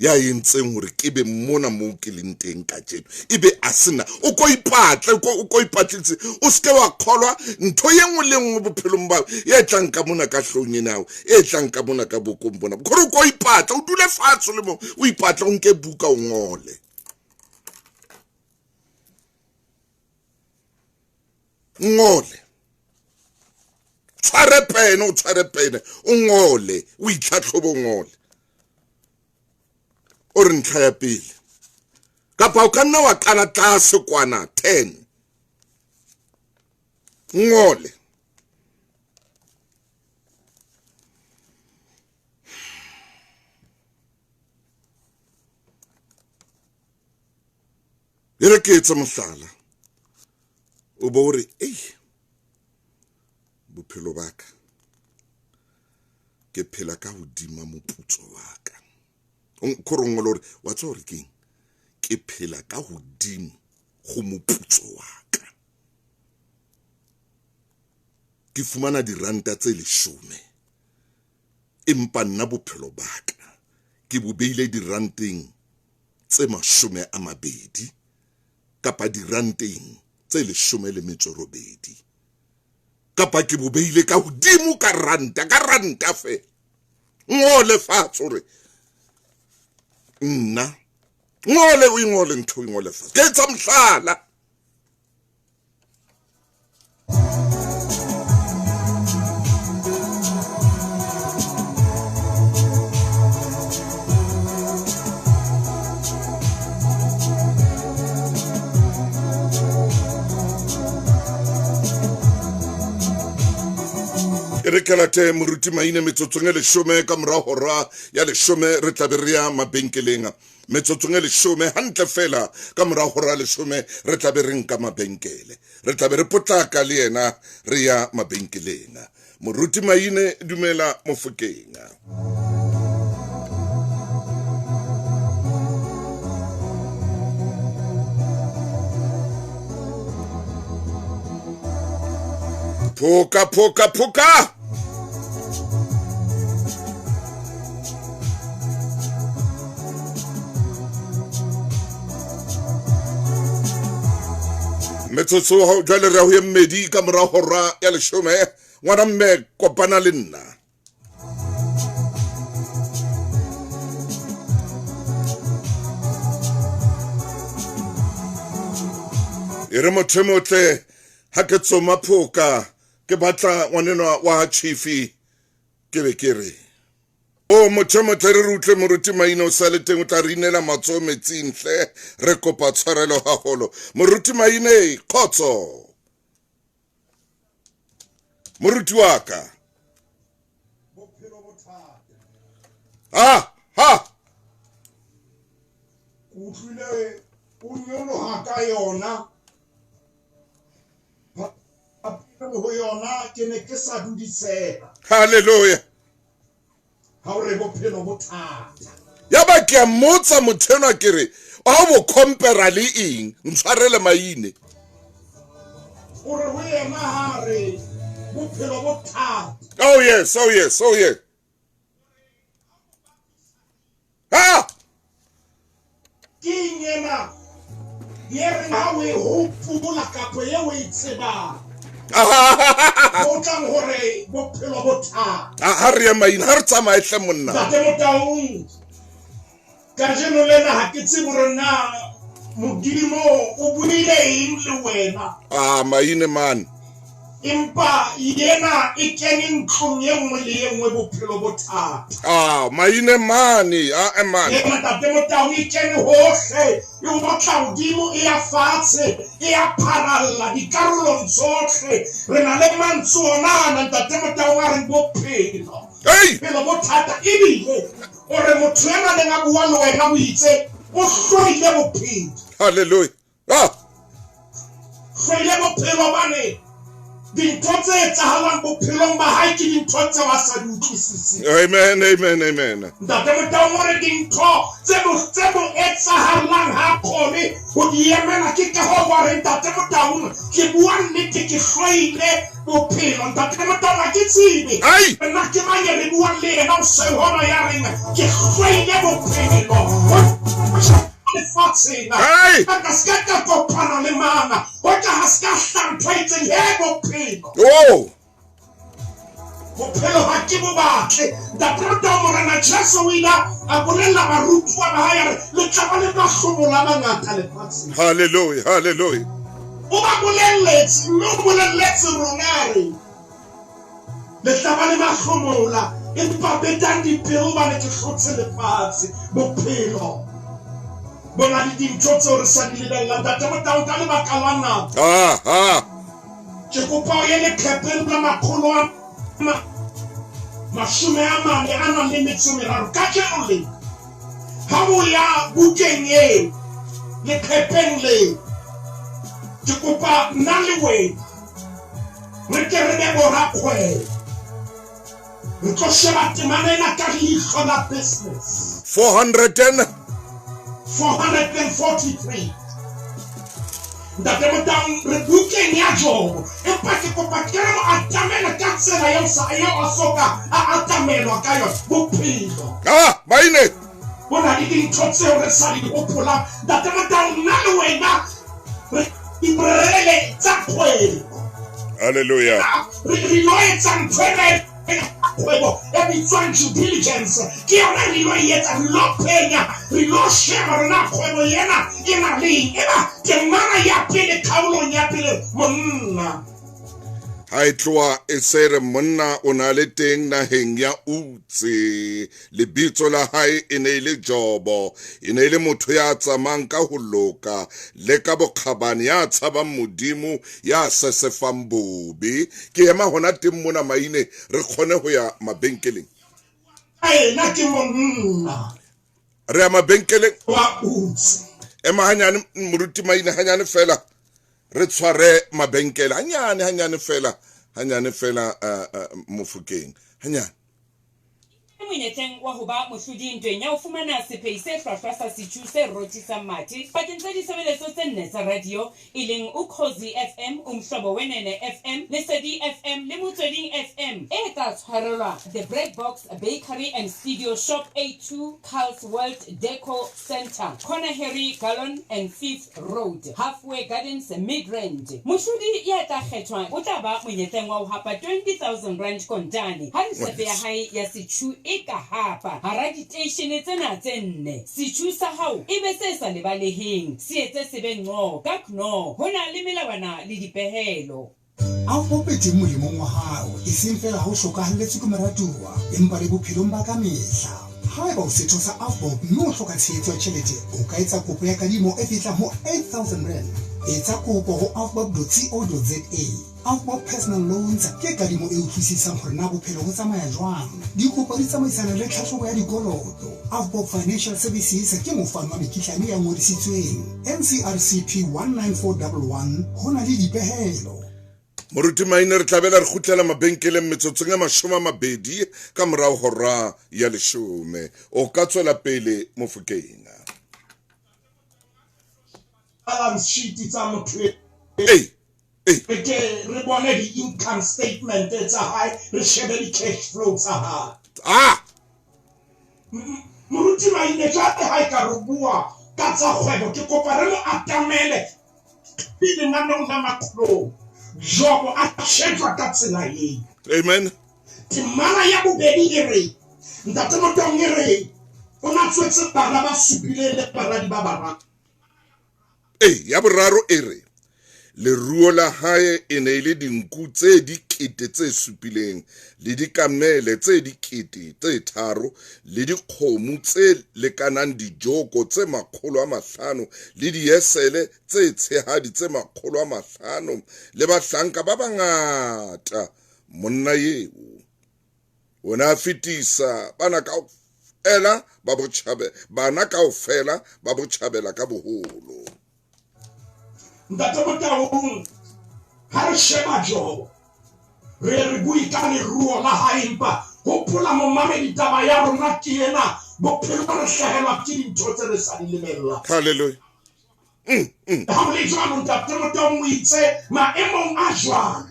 ya entseng hore ke be mona moo ke leng teng kajeno, ebe a se nna. O ko ipatle, o ko ipatletse, o seke wa kgolwa ntho e nngwe le nngwe bophelong ba e tlang ka mona ka hlong ena hao, e tlang ka mona ka bokong bona, gore o ko ipatle, o dule fatshe le mo, o ipatle, o nke buka o ngole. Ngole, tshware pene, o tshware pene, o ngole, o itlhatlhobe, o ngole. O re ntlha ya pele, kapa o ka nna wa qala tlase kwana 10, ngole. E re ke etse mohlala, o bo o re, ei, bophelo ba ka ke phela ka hodima moputso wa ka. Kore o ngole hore wa tseba hore keng, ke phela ka hodimo go moputso wa ka, ke fumana diranta tse 10, empa nna bophelo ba ka ke bo beile diranteng tse 20 kapa diranteng tse 18, kapa ke bo beile ka hodimo ka ranta, ka ranta fela. Ngole fatshe hore nna, ngole, o ingole ntho, o ingole fatshe. Ke etsa mohlala. re ke late moruti Maine metsotsong e 10 ka mora hora ya 10 re tla be re ya mabenkeleng. Metsotsong e 10 hantle fela ka mora hora ya 10 re tla be re nka mabenkele. Re tla be re potlaka le yena re ya mabenkeleng. Moruti Maine dumela Mofokeng. Phoka phoka phoka. Metsotso jwale re ho mmedi ka mora hora ya 10 ngwana mme kopana le nna. E re motho motle ha ke tsoma phoka ke batla ngwanenwa wa chifi ke be ke re o motho motle re utlwe moruti Maine o sa le teng o tla re inela matsoho metsing hle re kopa tshwarelo haholo. Moruti Maine kgotso moruti wa ka. Ha ha utlwile o nyoloha ka yona ho yona ke ne ke sa dudiseha. Hallelujah. Ha o re bophelo bo thata. Ya ba ke a mmotsa motho enwa ke re ha bo compare le eng ntshwarele Maine. O re ho yena ha re bophelo bo thata. Oh yes, oh yes, oh yes. Ha! Ke eng ena ye re ha o e hopola kapa ye o e tsebang? O tlang hore bophelo bo thata. Ha re ya Maine, ha re tsamaye hle monna. Ntate Motaung, kajeno lena ha ke tsebe hore na Modimo o buile eng le wena. Ah, Maine man. Empa yena e kene ntlong e nngwe le e nngwe bophelo bo thata. Ah, Maine mane, ah man. Yena Ntate Motaung e kene hohle, e otla hodimo, e ya fatshe, e ya pharalla dikarolong tsohle. Re na le mantswe ona ana Ntate Motaung a reng bophelo. Hey! Bophelo bo thata ebile o re motho ena neng a bua le wena o itse o hloile bophelo. Hallelujah. Ah! Hloile bophelo bane dintho tse etsahalang bophelong ba hae ke dintho tseo a sa di utlwisiseng. Amen, amen, amen. Ntate Motaung o re dintho tse mo etsahalang ha kgone ho di emela, ke ka hoo ba re Ntate Motaung ke bua nnete ke hloile bophelo. Ntate Motaung ha ke tsebe nna ke mang e re buang le yena hoseng hona ya reng ke hloile bophelo. Lefatsheng ka se ka kopana le mana ho tla ha se ka hlantho itseng he bophelo. Oh! Bophelo ha ke bo batle. Ntate Motaung Morena Jesu o ile a bolella barutuwa ba hae a re le tla ba le mahlomola a mangata lefatsheng. Hallelujah, hallelujah. O ba bolelletse mme o bolelletse rona a re le tla ba le mahlomola empa betang dipelo hobane ke hlotse lefatshe. Bophelo bo na le dintho tseo re sa di lebellang. Ntate Motaung ka lebaka la nako ke kopa o ye leqhepeng la makgolo a 43 kajeno le ha o ya bukeng eo leqhepeng leo ke kopa nna le wena re ke re be borakgwebo re tlo sheba temana ena ka leihlo la business. 443. Ntate Motaung re bukeng ya Jobo empa ke kopa ke re mo atamela ka tsela eo sa eo a soka a atamelwa ka yona bophelo. Ah, Maine. Bo na le dintho tseo re sa di hopolang. Ntate Motaung nna le wena re dibrele tsa kgwebo. Hallelujah. Re lo etsa ntho ena kgwebo e bitswang due diligence. Ke yona re lo etsa, re lo phenya, re lo sheba rona kgwebo ena e na le eng. Eba temana ya pele kgaolong ya pele monna. Ha e tloha e se re monna o na le teng naheng ya Utse, lebitso la hae e ne e le Jobo, e ne e le motho ya tsamayang ka ho loka le ka bokgabane, ya tshabang Modimo, ya sesefang bobe. Ke ema hona teng mona Maine, re kgone ho ya mabenkeleng. Ena ke monna. Re ya mabenkeleng. Wa Utse. Ema hanyane moruti Maine, hanyane fela. Re tshware mabenkele hanyane, hanyane fela, hanyane fela, Mofokeng, hanyane. Monyetleng wa ho ba mohlodi ntweng ya ho fumana sephei se hlwahlwa sa setjhu se rothisang mathe pakeng tsa ditshebeletso tse nne tsa radio, e leng Ukhozi FM, Umhlobo Wenene FM, Lesedi FM le Motsweding FM, e tla tshwarelwa The Bread Box Bakery and Studio Shop A2, Carl's World Deco Centre, Corner Harry Gallon and Fifth Road, Halfway Gardens, Midrand. Mohlodi ya tla kgethwa o tla ba monyetleng wa ho hapa R20 000 kontane ha risepe ya hae ya setjhu e ka hapa hara diteishene tsena tse nne. Setjhu sa hao e be se sa lebaleheng, se etse se be nqo ka kno. Ho na le melawana le dipehelo. A o bopetsweng molemong wa hao, eseng feela ha o hlokahalletswe ke moratuwa, empa le bophelong ba ka mehla. Haeba o setho sa AVBOB mme o hloka tshehetso ya tjhelete, o ka etsa kopo ya kadimo e fihlang ho R8000. Etsa kopo ho avbob.co.za. AVBOB Personal Loans ke kadimo e utlwisisang hore na bophelo bo tsamaya jwang. Dikopo di tsamaisana le tlhahlobo ya dikoloto. AVBOB Financial Services ke mofani wa mekitlane ya ngodisitsweng. NCRCP 19411, ho na le dipehelo. Moruti Maine, re tla bela re kgutlela mabenkeleng metsotsong e 20 ka morao hora ya 10. O ka tswela pele Mofokeng. Balance sheet tsa motho e. Ei, ei. Re ke re bone di-income statement tsa hae, re shebe di-cash flow tsa hae. Moruti Maine, jwale ha e ka re bua ka tsa kgwebo, ke kopa re mo atamele pele naneong la Makgolong. Jobo a shejwa ka tsela eo. Amen. Temana ya bobedi e re, Ntate Motong e re, o na tswetse bana ba supileng le baradi ba bararo. Ei, ya boraro e re, leruo la hae e ne e le dinku tse 7,000 le dikamele tse 3,000 le dikgomo tse lekanang dijoko tse 500 le diesele tse tshehadi tse 500 le bahlanka ba bangata. Monna eo o ne a fetisa bana kaofela ba botjhabe, bana kaofela ba botjhabela ka boholo. Ntate Motaung, ha re sheba Jobo, re re bue ka leruo la hae, empa hopola momamedi, taba ya rona ke ena, bophelo re hlahelwa ke dintho tse re sa di lebellang. Hallelujah. Ha ho le jwalo, Ntate Motaung o itse maemong a jwalo.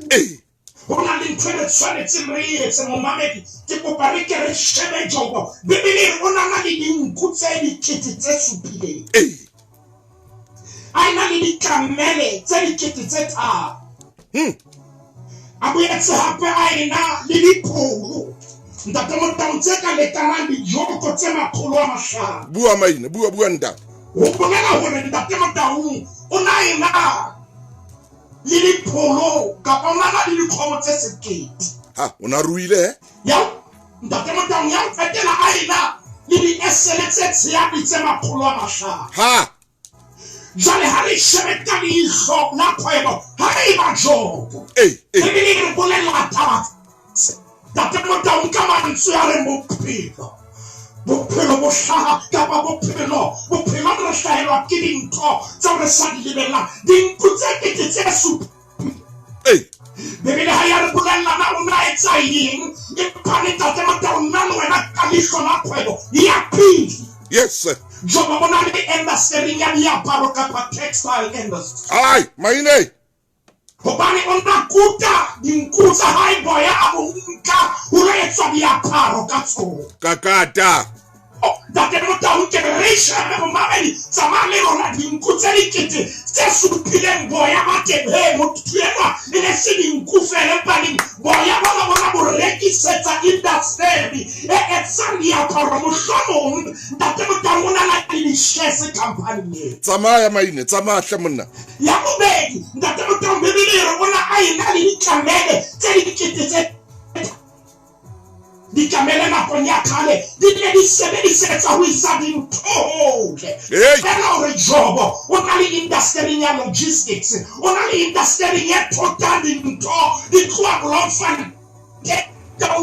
Ho na le ntho e re tshwanetseng re e etse, momamedi, ke kopa re ke re shebe Jobo. Bibele e re o na na le dinku tse 7,000. A ena le dikamele tse 3,000. A boetse hape a ena le dipholo. Ntate Motaung, tse ka lekanang dijoko tse 500. Bua Maine, bua, bua ntate. Ho bolela hore Ntate Motaung o na ena le dipholo kapa o na na le dikgomo tse 1,000. Ha, o na ruile, he? Ya, Ntate Motaung, ya qetela a ena le diesele tse tshehadi tse 500. Ha. Jwale ha re shebe ka leihlo la kgwebo, ha e ba Jobo. Ei, ei. Bibele e re bolella taba. Ntate Motaung, ka mantswe a reng bophelo. Bophelo bo hlaha kapa bophelo, bophelo re hlahelwa ke dintho tseo re sa di lebellang. Dinku tse 7,000. Ei. Bibele ha ya re bolella na o na etsa eng, empa Ntate Motaung, nna le wena ka leihlo la kgwebo ya pele. Yes, sir. Jobo o na le industry ya diaparo kapa textile industry. Ai, Maine. Hobane o na kuta dinku tsa hae boya a bo nka ho lo etswa diaparo ka tsona. Kakata. Ntate Motaung ke re shebe momamedi tsamaya le rona dinku tse dikete tse supileng boya ba teng he motho enwa e ne se dinku fela empa neng boya bona bona bo rekisetsa indasteri e etsang diaparo mohlomong Ntate Motaung o na na le di-shares company eo. Tsamaya Maine, tsamaya hle monna. Ya bobedi, Ntate Motaung Bibele e re o na a ena le ditlamele tse dikete tse Dikamele nakong ya kgale di ne di sebedisetswa ho isa dintho hole. Feela hore Jobo o na le indastering ya logistics, o na le indastering e thotang dintho di tloha Bloemfontein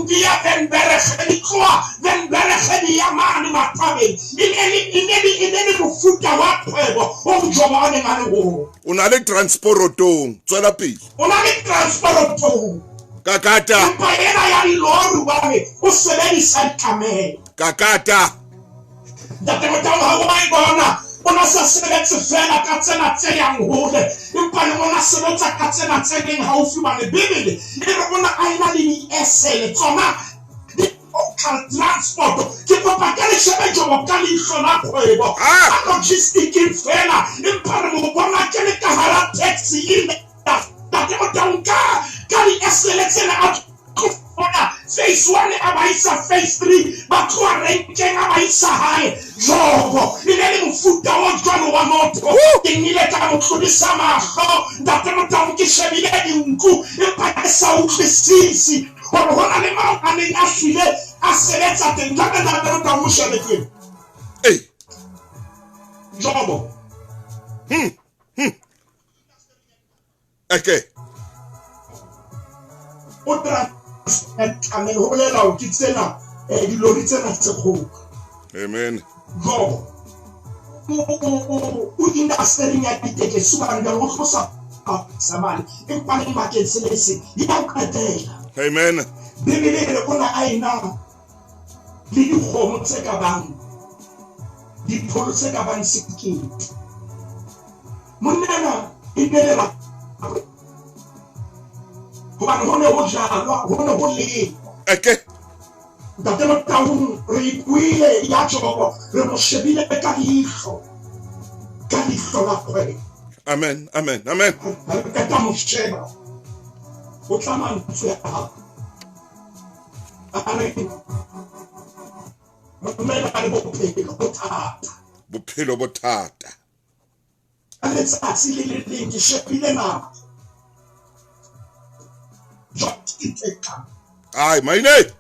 di ya Venberge, di tloha Venberge di ya mane Mathabeng. E ne le, e ne le, e ne le mofuta wa kgwebo oo Jobo a neng a le ho ona. O na le transporotong. Tswela pele. O na le transporotong. Kakata. Empa ena ya dilori hobane o sebedisa dikamele. Kakata. Ntate Motaung ha o e bona o na sa sebetse fela ka tsena tse yang hole empa le ona sebetsa ka tsena tse leng haufi hobane Bibele e re o na a ena le diesele tsona di-local transport. Ke kopa ke le shebe Jobo ka leihlo la kgwebo ka logisticeng fela empa re mo bona ke le ka hara taxi ena. Ntate Motaung ka ka diesele tsena a tloha phase one a ba isa phase three ba tloha renkeng a ba isa hae. Jobo e ne le mofuta o jwalo wa motho. Ke nnile ka mo tlodisa mahlo Ntate Motaung ke shebile dinku empa ke sa utlwisisi hore ho na le mao a neng a hlile a sebetsa teng. Jwale Ntate Motaung o shebe teng. Ei. Jobo. Okay. O tlamele ho bolela hore ke tsena dilori tsena tse kgolo. Amen. Jobo o indastering ya ditekesi hobane jwale o tlosa sa mane empa le bakeng se le seng ya ho qetela. Amen. Bibele e re o na a ena le dikgomo tse ka bang dipholo tse ka bang sekete. Monna enwa e ne le rakgwebo hobane ho ne ho jalwa, ho ne ho lengwa. Eke. Ntate Motaung re ikwile ya Jobo, re mo shebile ka leihlo, ka leihlo la kgwebo. Amen, amen, amen. Ha re qeta mo sheba, o tla mantswe a hao. A re, Mamela le bophelo bo thata. Bophelo bo thata. Ka letsatsi le le leng ke shebile nako. Jwale ke ntho e kang. Ai, maine.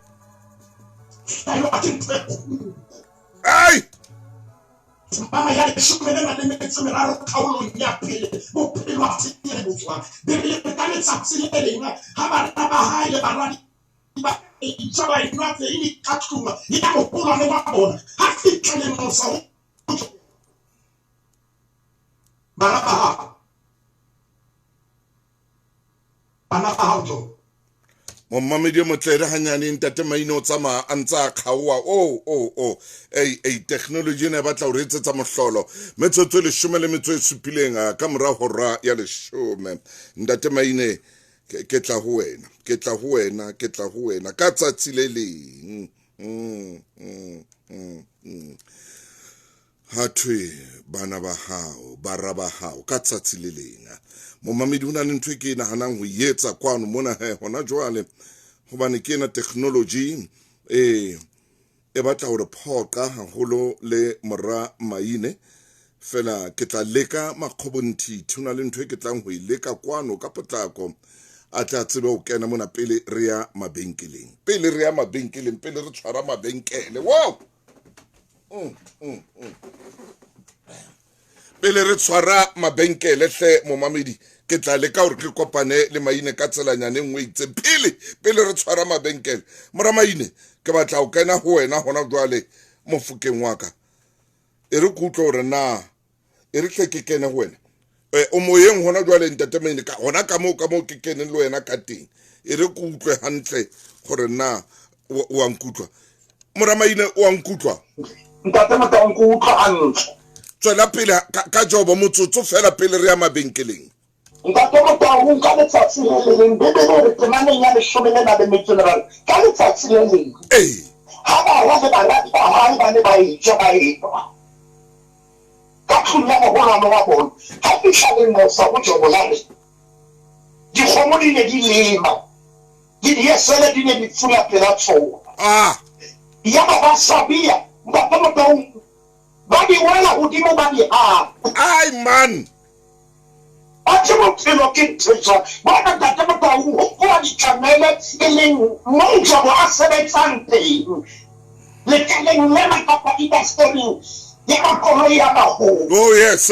Hlaelwa ke ntho e kgolo. Ai. Temana ya leshome le nang le metso e meraro kgaolong ya pele, bophelo ha se ke bo jwang. Bibele e re ka letsatsi le leng ha bana ba hae le baradi ba ja ba enwa veine ka tlung ya moholwane wa bona, ha fihla lemosa ho Bana ba hao. Bana ba hao jo. Momamedi o motle re hanyane ntate Maine o tsamaya a ntse a kgaoa o o o ei ei technology ena e batla ho re etsetsa mohlolo metsotso e leshome le metso e supileng ka mora hora ya leshome ntate Maine ke tla ho wena ke tla ho wena ke tla ho wena ka tsatsi le leng Ha thwe, Bana ba hao, bara ba hao, ka tsatsi le leng. Momamedi, ho na le ntho e ke e nahanang ho e etsa kwano mona he hona jwale, hobane ke ena technology e e batla hore phoqa haholo le mora Maine. Fela ke tla leka makgobonthithi, ho na le ntho e ke tlang ho e leka kwano ka potlako, a tla tsebe ho kena mona pele re ya mabenkeleng, pele re ya mabenkeleng, pele re tshwara mabenkele. Wow! Pele re tshwara mabenkele hle momamedi, ke tla leka hore ke kopane le Maine ka tselanyana e nngwe itseng pele pele re tshwara mabenkele. Mora Maine, ke batla ho kena ho wena hona jwale mofokeng wa ka. E re ke utlwe hore na e re hle ke kene ho wena. O moyeng hona jwale ntate Maine, ka hona ka moo ka moo ke keneng le wena ka teng. E re ke utlwe hantle hore na o a nkutlwa. Mora Maine, o a nkutlwa? Ntate Motaung, ke utlwa hantle. Tswela pele ka Jobo motsotso fela pele re ya mabenkeleng. Ntate Motaung, ka letsatsi le le leng, Bibele e re temaneng ya leshome le nang le metso e meraro, ka letsatsi le leng. Ee. Ha bara le baradi ba hae ba ne ba eja ba enwa ka tlung ya moholwane wa bona, ha fihla lenqosa ho Jobo la re, Dikgomo di ne di lema, le diesele di ne di fula pela tsona. Yaba ba Sabia, Ntate Motaung, ba di wela hodimo ba di hapa. Ai man! Athe bophelo ke ntho e jwang? Bona Ntate Motaung, ho nkuwa ditlamele e leng moo Jobo a sebetsang teng, lekaleng lena kapa indastering ya makoloi a maholo. Oh yes.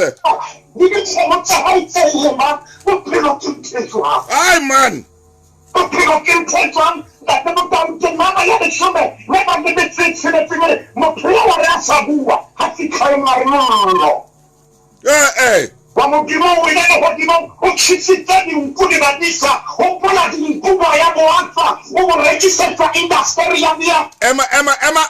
Le dikgomo tsa hae tse lemang, bophelo ke ntho e jwang? Ai man! Bophelo ke ntho e jwang? Ntate Motaung, temana ya leshome le nang le metso e tsheletseng e re, Motho eo a re a sa bua, ha fihla e mong a re, Mollo wa Modimo o wele lehodimong, o tjhesitse dinku le badisa. Hopola dinku, moya boafa o bo rekisetsa indasteri ya mea. Ema, ema, ema!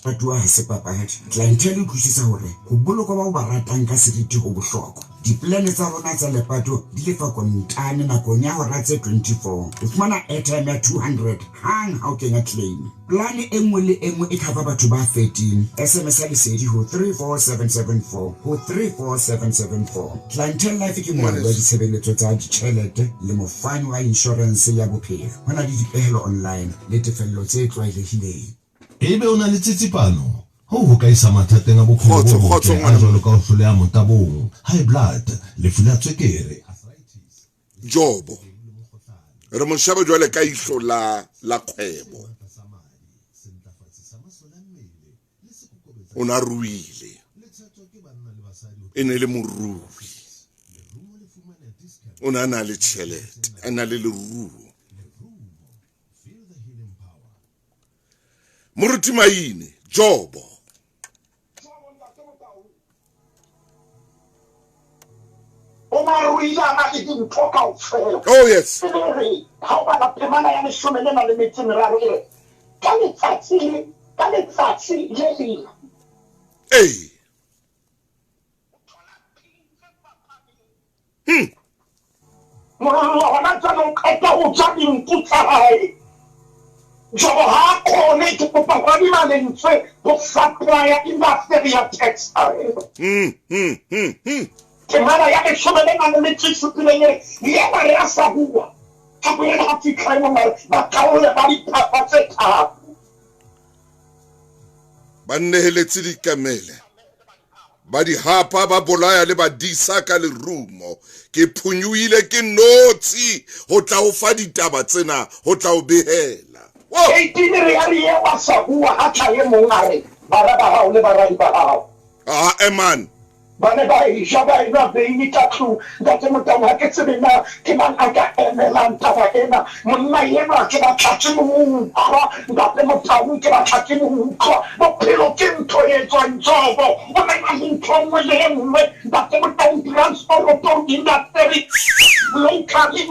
Ratuwa ha se papadi. Clientele e utlwisisa hore ho bolokwa bao ba ratang ka seriti ho bohlokwa. Dipolane tsa rona tsa lepato di lefa kontane nakong ya hora tse 24. O fumana airtime ya 200 hang ha o kenya claim. Polane e nngwe le e nngwe e cover batho ba 13. SMS-a Lesedi ho 34774 ho 34774. Clientele Life ke moabi wa ditshebeletso tsa ditjhelete le mofani wa inshorense ya bophelo. Ho na le dipehelo online le tefello tse tlwaelehileng. Ebe o na le tsitsipano? Hoo ho ka isa mathateng a bophelo Kgotso, bo kgotso botle a ngwana. jwalo ka ho hloleha motabong, high blood, lefu la tswekere, arthritis, Jobo. Re mo sheba jwale ka ihlo la la kgwebo. O ne a ruile. E ne e le morui. O ne a na le tjhelete, a na le leruo. Moruti Maine, Jobo. O maruile a na le dintho kaofela. Oh yes. Bibele e re, ha o bala temana ya leshome le nang le metso e meraro e re, Ka letsatsi le, ka letsatsi le leng. Ee. Mollo hona jwale o qeta ho ja dinku tsa hae. Jobo ha a kgone, ke kopa ho adima lentswe, ho supplya indasteri ya textile. Temana ya leshome le nang le metso e supileng e re, Yaba re a sa bua, a boela a fihla e mong a re, Bakaole ba diphafa tse tharo. Ba nneheletse dikamele, ba di hapa, ba bolaya le badisa ka lerumo. Ke phonyohile ke notshi ho tla o fa ditaba tsena, ho tla o behela. Wo! 18 re ya re eo a sa bua, ha tla e mong a re, Bara ba hao le baradi ba hao. Ae man! Ba ne ba eja, ba enwa veine ka tlung. Ntate Motaung, ha ke tsebe na ke mang a ka emelang taba ena. Monna enwa ke batla ke mo utlwa. Ntate Motaung, ke batla ke mo utlwa. Bophelo ke ntho e etswang Jobo. O ne a le ntho e nngwe le e nngwe. Ntate Motaung, transporotong, indasteri, locally,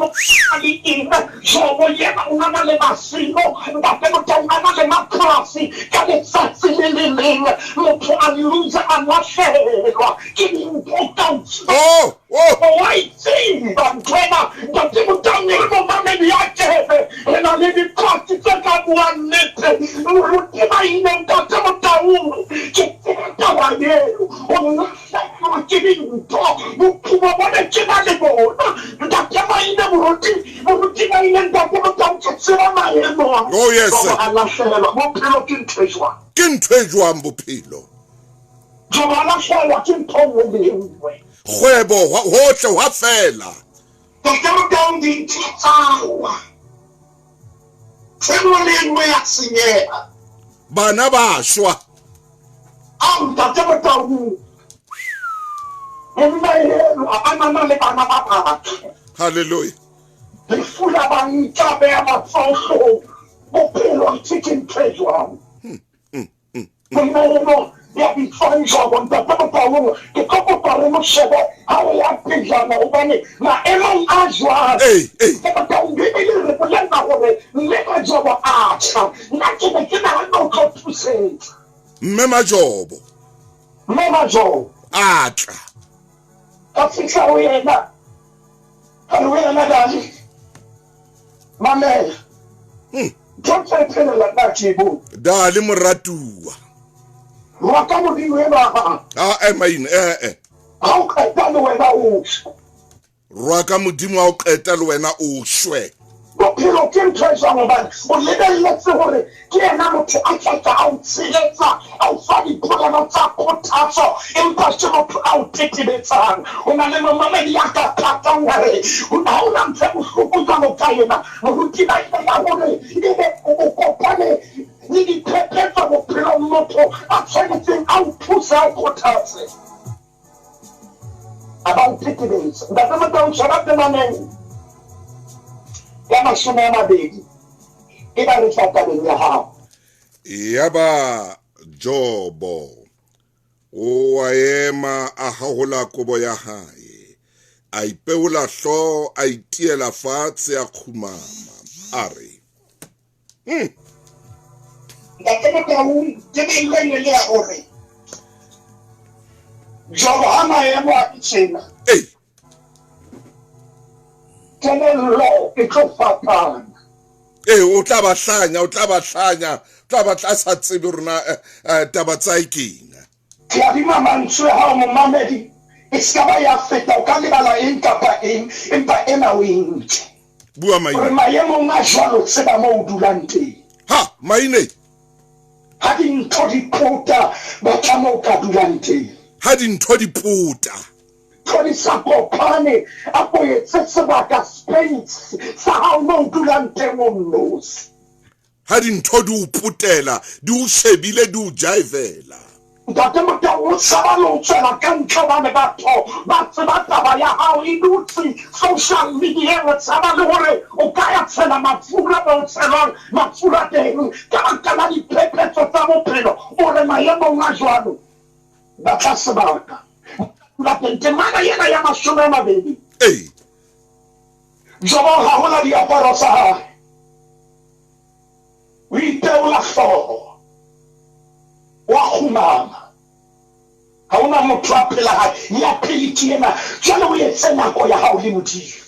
le eng. Jobo yena o na na le masimo. Ntate Motaung, a na le mapolasi. Ka letsatsi le le leng, motho a loser, a lahlehelwa ke dintho kaofela. Oh, oh. O a e tseba ntho ena, Ntate Motaung, re momamedi ya kebe, re na le dipaki tse ka buang nnete. Moruti Maine, Ntate Motaung, ke tseba taba eo. O lahlehelwa ke dintho, bophelo bo ne ke na le bona. Ntate Maine, moruti, moruti Maine, Ntate Motaung, ke tseba maemo a. Oh, yes. Jobo a lahlehelwa. Bophelo ke ntho e jwang? Ke ntho e jwang bophelo? Jobo a lahlehelwa ke ntho e nngwe le e nngwe. Kgwebo hohle hwa fela. Ntate Motaung, dintho tsa wa. Ntho e nngwe le e nngwe ya senyeha. Bana ba shwa. Ao, Ntate Motaung, monna enwa a na na le bana ba batle. Hallelujah. Lefu la ba nka beha matsoho hloohong. Bophelo athe ke ntho e jwang? Monna enwa ya bitswang Jobo, Ntate Motaung, ke tlo kopa re mo shebe ha re ya pejana, hobane maemong a jwalo, Ntate Motaung, Bibele e re bolella hore mme ma Jobo a tjha. Nna ke ne ke nahana o tlo thusetsa. Mme ma Jobo. Mme ma Jobo. A tla. Ka fihla ho yena, ka re ho yena, Dali, mamela. Ntho tse phelela nna ke bo. Dale moratuwa. Rwaka Modimo enwa. A e maine eh eh. Ha o qeta le wena o shwe. Rwaka Modimo ha o qeta le wena o shwe. Bophelo ke ntho e jwang hobane o lebelletse hore ke yena motho a tla tla a o tshehetsa, a o fa dipolelo tsa kgothatso, empa ke motho a o tetebetsang. Ho na le momamedi ya ka patang a re, ha ho na ntho e bohloko jwalo ka ena. Moruti ba ile ba hore ebe o kopane le diphephetso bophelong motho a tshwanetseng a o thuse, a o kgothatse. A ba o tetebetsa. Ntate Motaung, sheba temaneng ya 20, e ba re tla tabeng ya hao. Yaba Jobo o a ema, a hahola kobo ya hae, a ipeola hlooho, a itiela fatshe, a kgumama, a re, Ntate Motaung, tebello e ne le ya hore Jobo ha maemo a le tjena, kelello e tlo fapana. Ee, o tla ba hlanya, o tla ba hlanya, o tla ba tla sa tsebe rona taba tsa hae keng. Ke adima mantswe a hao momamedi, e se ka ba ya feta, o ka lebala eng kapa eng, empa ena o e nke. Bua Maine. Hore maemong a jwalo tseba moo o dulang teng. Ha, Maine. Ha dintho di pota, batla moo o ka dulang teng. Ha dintho di pota. Ntho di sa kopane, a ko etse sebaka, space, sa hao moo o dulang teng o nnosi. Ha dintho di o potela, di o shebile, di o jaivela. Ntate Motau o tshaba le ho tswela ka ntle hobane batho ba tseba taba ya hao e dutse social media-eng. O tshaba le hore o ka ya tshela mafura moo ho tshelwang mafura teng ka baka la diphephetso tsa bophelo. O re maemong a jwalo batla sebaka mo o ka dula teng. Temana ena ya 20. Jobo o hahola diaparo tsa hae. O ipeola hlooho, wa kgumama. Ha ho na motho a phela hae ya pele ke ena. Jwale o etse nako ya hao le Modimo.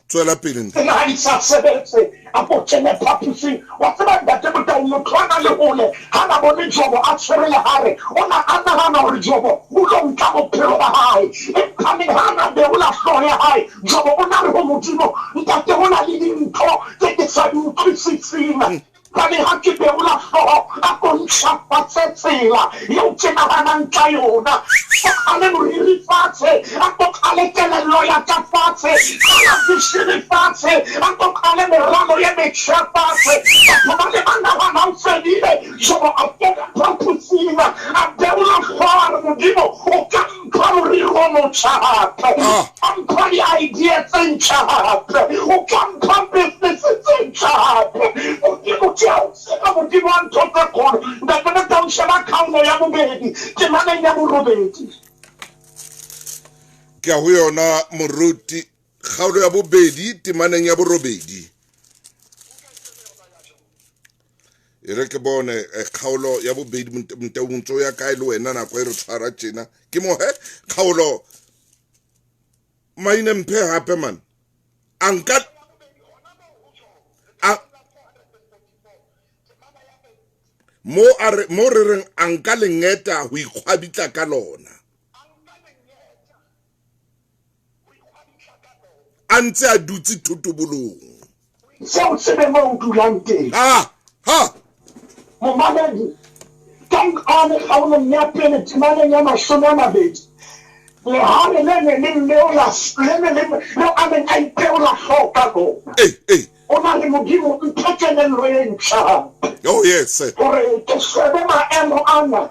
Tswela pele ntate. Tsena ha di sa sebetse, a ko kene phaposing. Wa tseba ntate Motau, motho a na le hole ha na bone Jobo a tshwere lehare, o na a nahana hore Jobo o tlo nka bophelo ba hae. Empa neng ha na beola hlooho ya hae, Jobo o na re ho Modimo, Ntate, ho na le dintho tse ke sa di utlwisiseng. Empa leha ke beola hlooho, a ko ntjhafatse tsela eo ke nahanang ka yona. A qale moriri fatshe, a ko qale kelello ya ka fatshe, qala vision fatshe, a ko qale meralo e metjha fatshe. Batho ba ne ba nahana o fedile. Jobo a kena phaposing, a beola hlooho, a re, Modimo, o ka mpha moriri o motjha hape, o mpha di-idea tse ntjha hape, o ka mpha business tse ntjha hape. Modimo, ke a o tseba, Modimo wa ntho tse kgolo. Ntate Motau, sheba kgaolo ya 2, temaneng ya 8. Ke ya ho yona, moruti. Kgaolo ya 2, temaneng ya 8. E re ke bone kgaolo ya 2, Motau, ntso ya kae le wena nako e re tshwara tjena. Ke mo he kgaolo maine mphe hape man. A nka a mo a re mo re reng a nka lengeta ho ikgwabitla ka lona. A ntse a dutse thotobolong. Seo tsebe mo o dulang teng. Ha ha. Momamedi, ka nqane kgaolong ya 1 temaneng ya 20, lehare le ne le mmeola, le ne le leo a neng a ipeola hlooho ka lona. O na le Modimo, mphe kelello e ntjha hape. Oh yes. Hore ke shebe maemo ana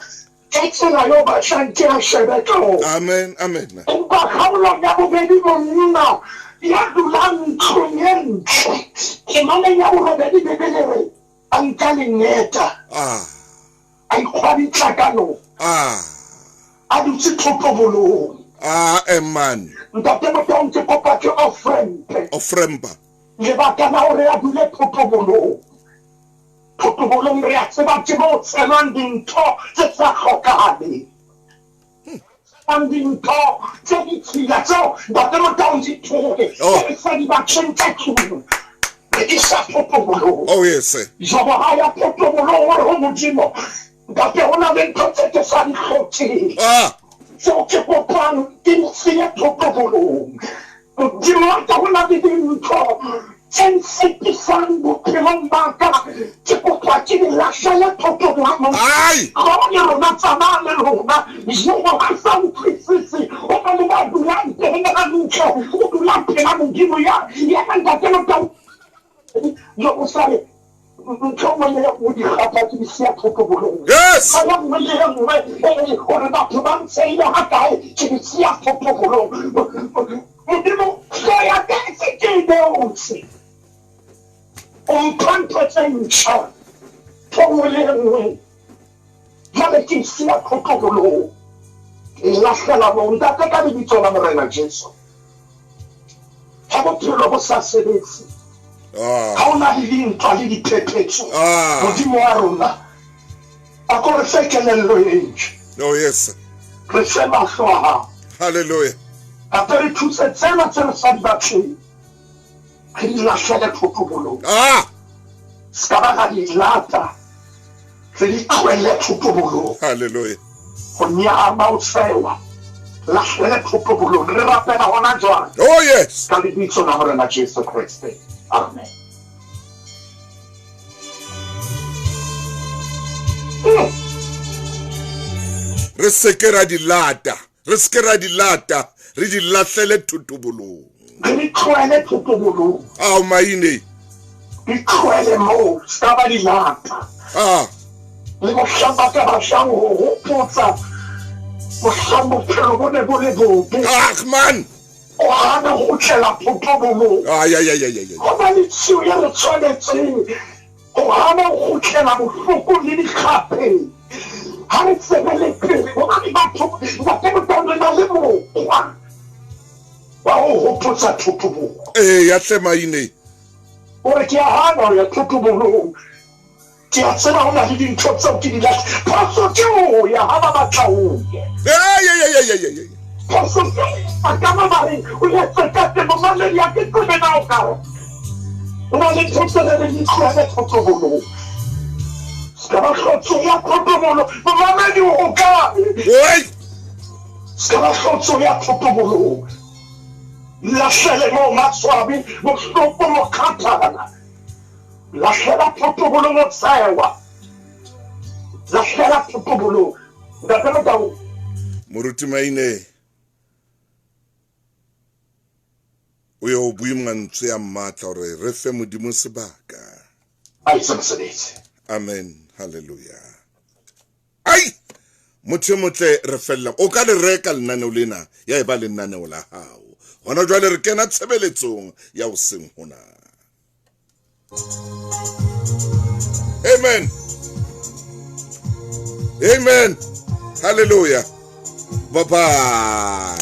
ka tsela eo batlang ke a shebe ka ona. Amen, amen. Empa kgaolong ya 2, monna ya dulang ntlong e ntle, temaneng ya 8, Bibele e re a nka lengeta, a ikgwabitla ka lona, a dutse thotobolong. Man. Ntate Motau, ke kopa ke ofrempe. Ofrempa. Lebaka la hore a dule thotobolong. Thotobolong re a tseba ke mo tshelwang dintho tse sa hlokahaleng. Tshelwang dintho tse ditshila tseo Ntate Motau di thole. Re sa di batleng ka tlung. Re Re isa photobolong. Oh yes. Jobo ha ya photobolong o re ho Modimo, Ntate ho na le ntho tse ke sa di hlokeng. Ah. Tseo ke kopang ke di siye photobolong. Modimo wa ka ho na le dintho tse ntshepisang bophelong ba ka, ke kopa ke di lahlele photobolong. Ai. Tlo le rona, tsamaya le rona. Jobo ha sa utlwisise, ho na le ba dulang teng hantle, o dula pela Modimo ya yena Ntate Motau. Jobo sa re ntho nngwe le nngwe dikgapha ke di siya photobolong. Yes. Ntho e nngwe le e nngwe gore batho ba ntsheile ha kae ke di siya photobolong. Modimo hlo ya ka e se ke e beotse. O mpha ntho tse ntjha. Ntho nngwe le e nngwe jwale ke e siya photobolong. Ke e lahlela moo. Ntate ka lebitso la Morena Jesu. Ha bophelo bo sa sebetse, ha o na le dintwa le diphephetso, Modimo wa rona a ko re fe kelello e ntjha. Oh yes. Re fe mahlo a hao. Hallelujah. Hape re thuse tsena tse re sa di batleng, re di lahlele thotobolong. Se ka ba ra di lata, re di tlohelle thotobolong. Hallelujah. Ho nyama o tshewa, lahlele thotobolong. Re rapela hona jwale. Oh yes. Ka lebitso la Morena Jesu Kreste. Amen. Re se ke ra di lata, re se ke ra di lata, re di lahlele thotobolong. Re di tlohele thotobolong. Ao maine. Di tlohele moo, se ka ba di lata. Ah. Le mohlang ba ka batlang ho hopotsa mohlang bophelo bo ne bo le bobe. Ah man. O hana ho kgutlela photobolong. Ay ay ay ay ay. Ho na le tshiu e re tshwanetseng ho hana ho kgutlela bohlokong le dikgapheng. Ha re tsebele pele hobane batho Ntate Motau re na le mokgwa wa ho hopotsa thotobolo. Ee, ya hle maine. O re ke a hana ho ya thotobolong. Ke a tseba ho na le dintho tseo ke di lahle. Phoso ke ho ya ha ba batla ho ye. Ay ay ay ay ay ay. Phoso ke ho ya ka mo ba reng o etse ka teng momamedi ha ke tsebe na o ka re. Ho na le ntho tse re reng di tlohele thotobolong. Se ka ba hlotso ya thotobolo. Momamedi o hokae? Oi! Se ka ba hlotso ya thotobolong. Lahlele moo maswabi, bohloko, mokgathala. Lahlela thotobolong o tshewa. Lahlela thotobolong. Ntate Motau. Moruti Maine o yo bue mantswe a matla hore re fe Modimo sebaka. A etse mosebetsi. Amen. Hallelujah. Ai! Motho e motle re fella. O ka le reka lenaneo lena ya eba lenaneo la hao. Hona jwale re kena tshebeletsong ya hoseng hona. Amen. Amen. Hallelujah. Bye bye.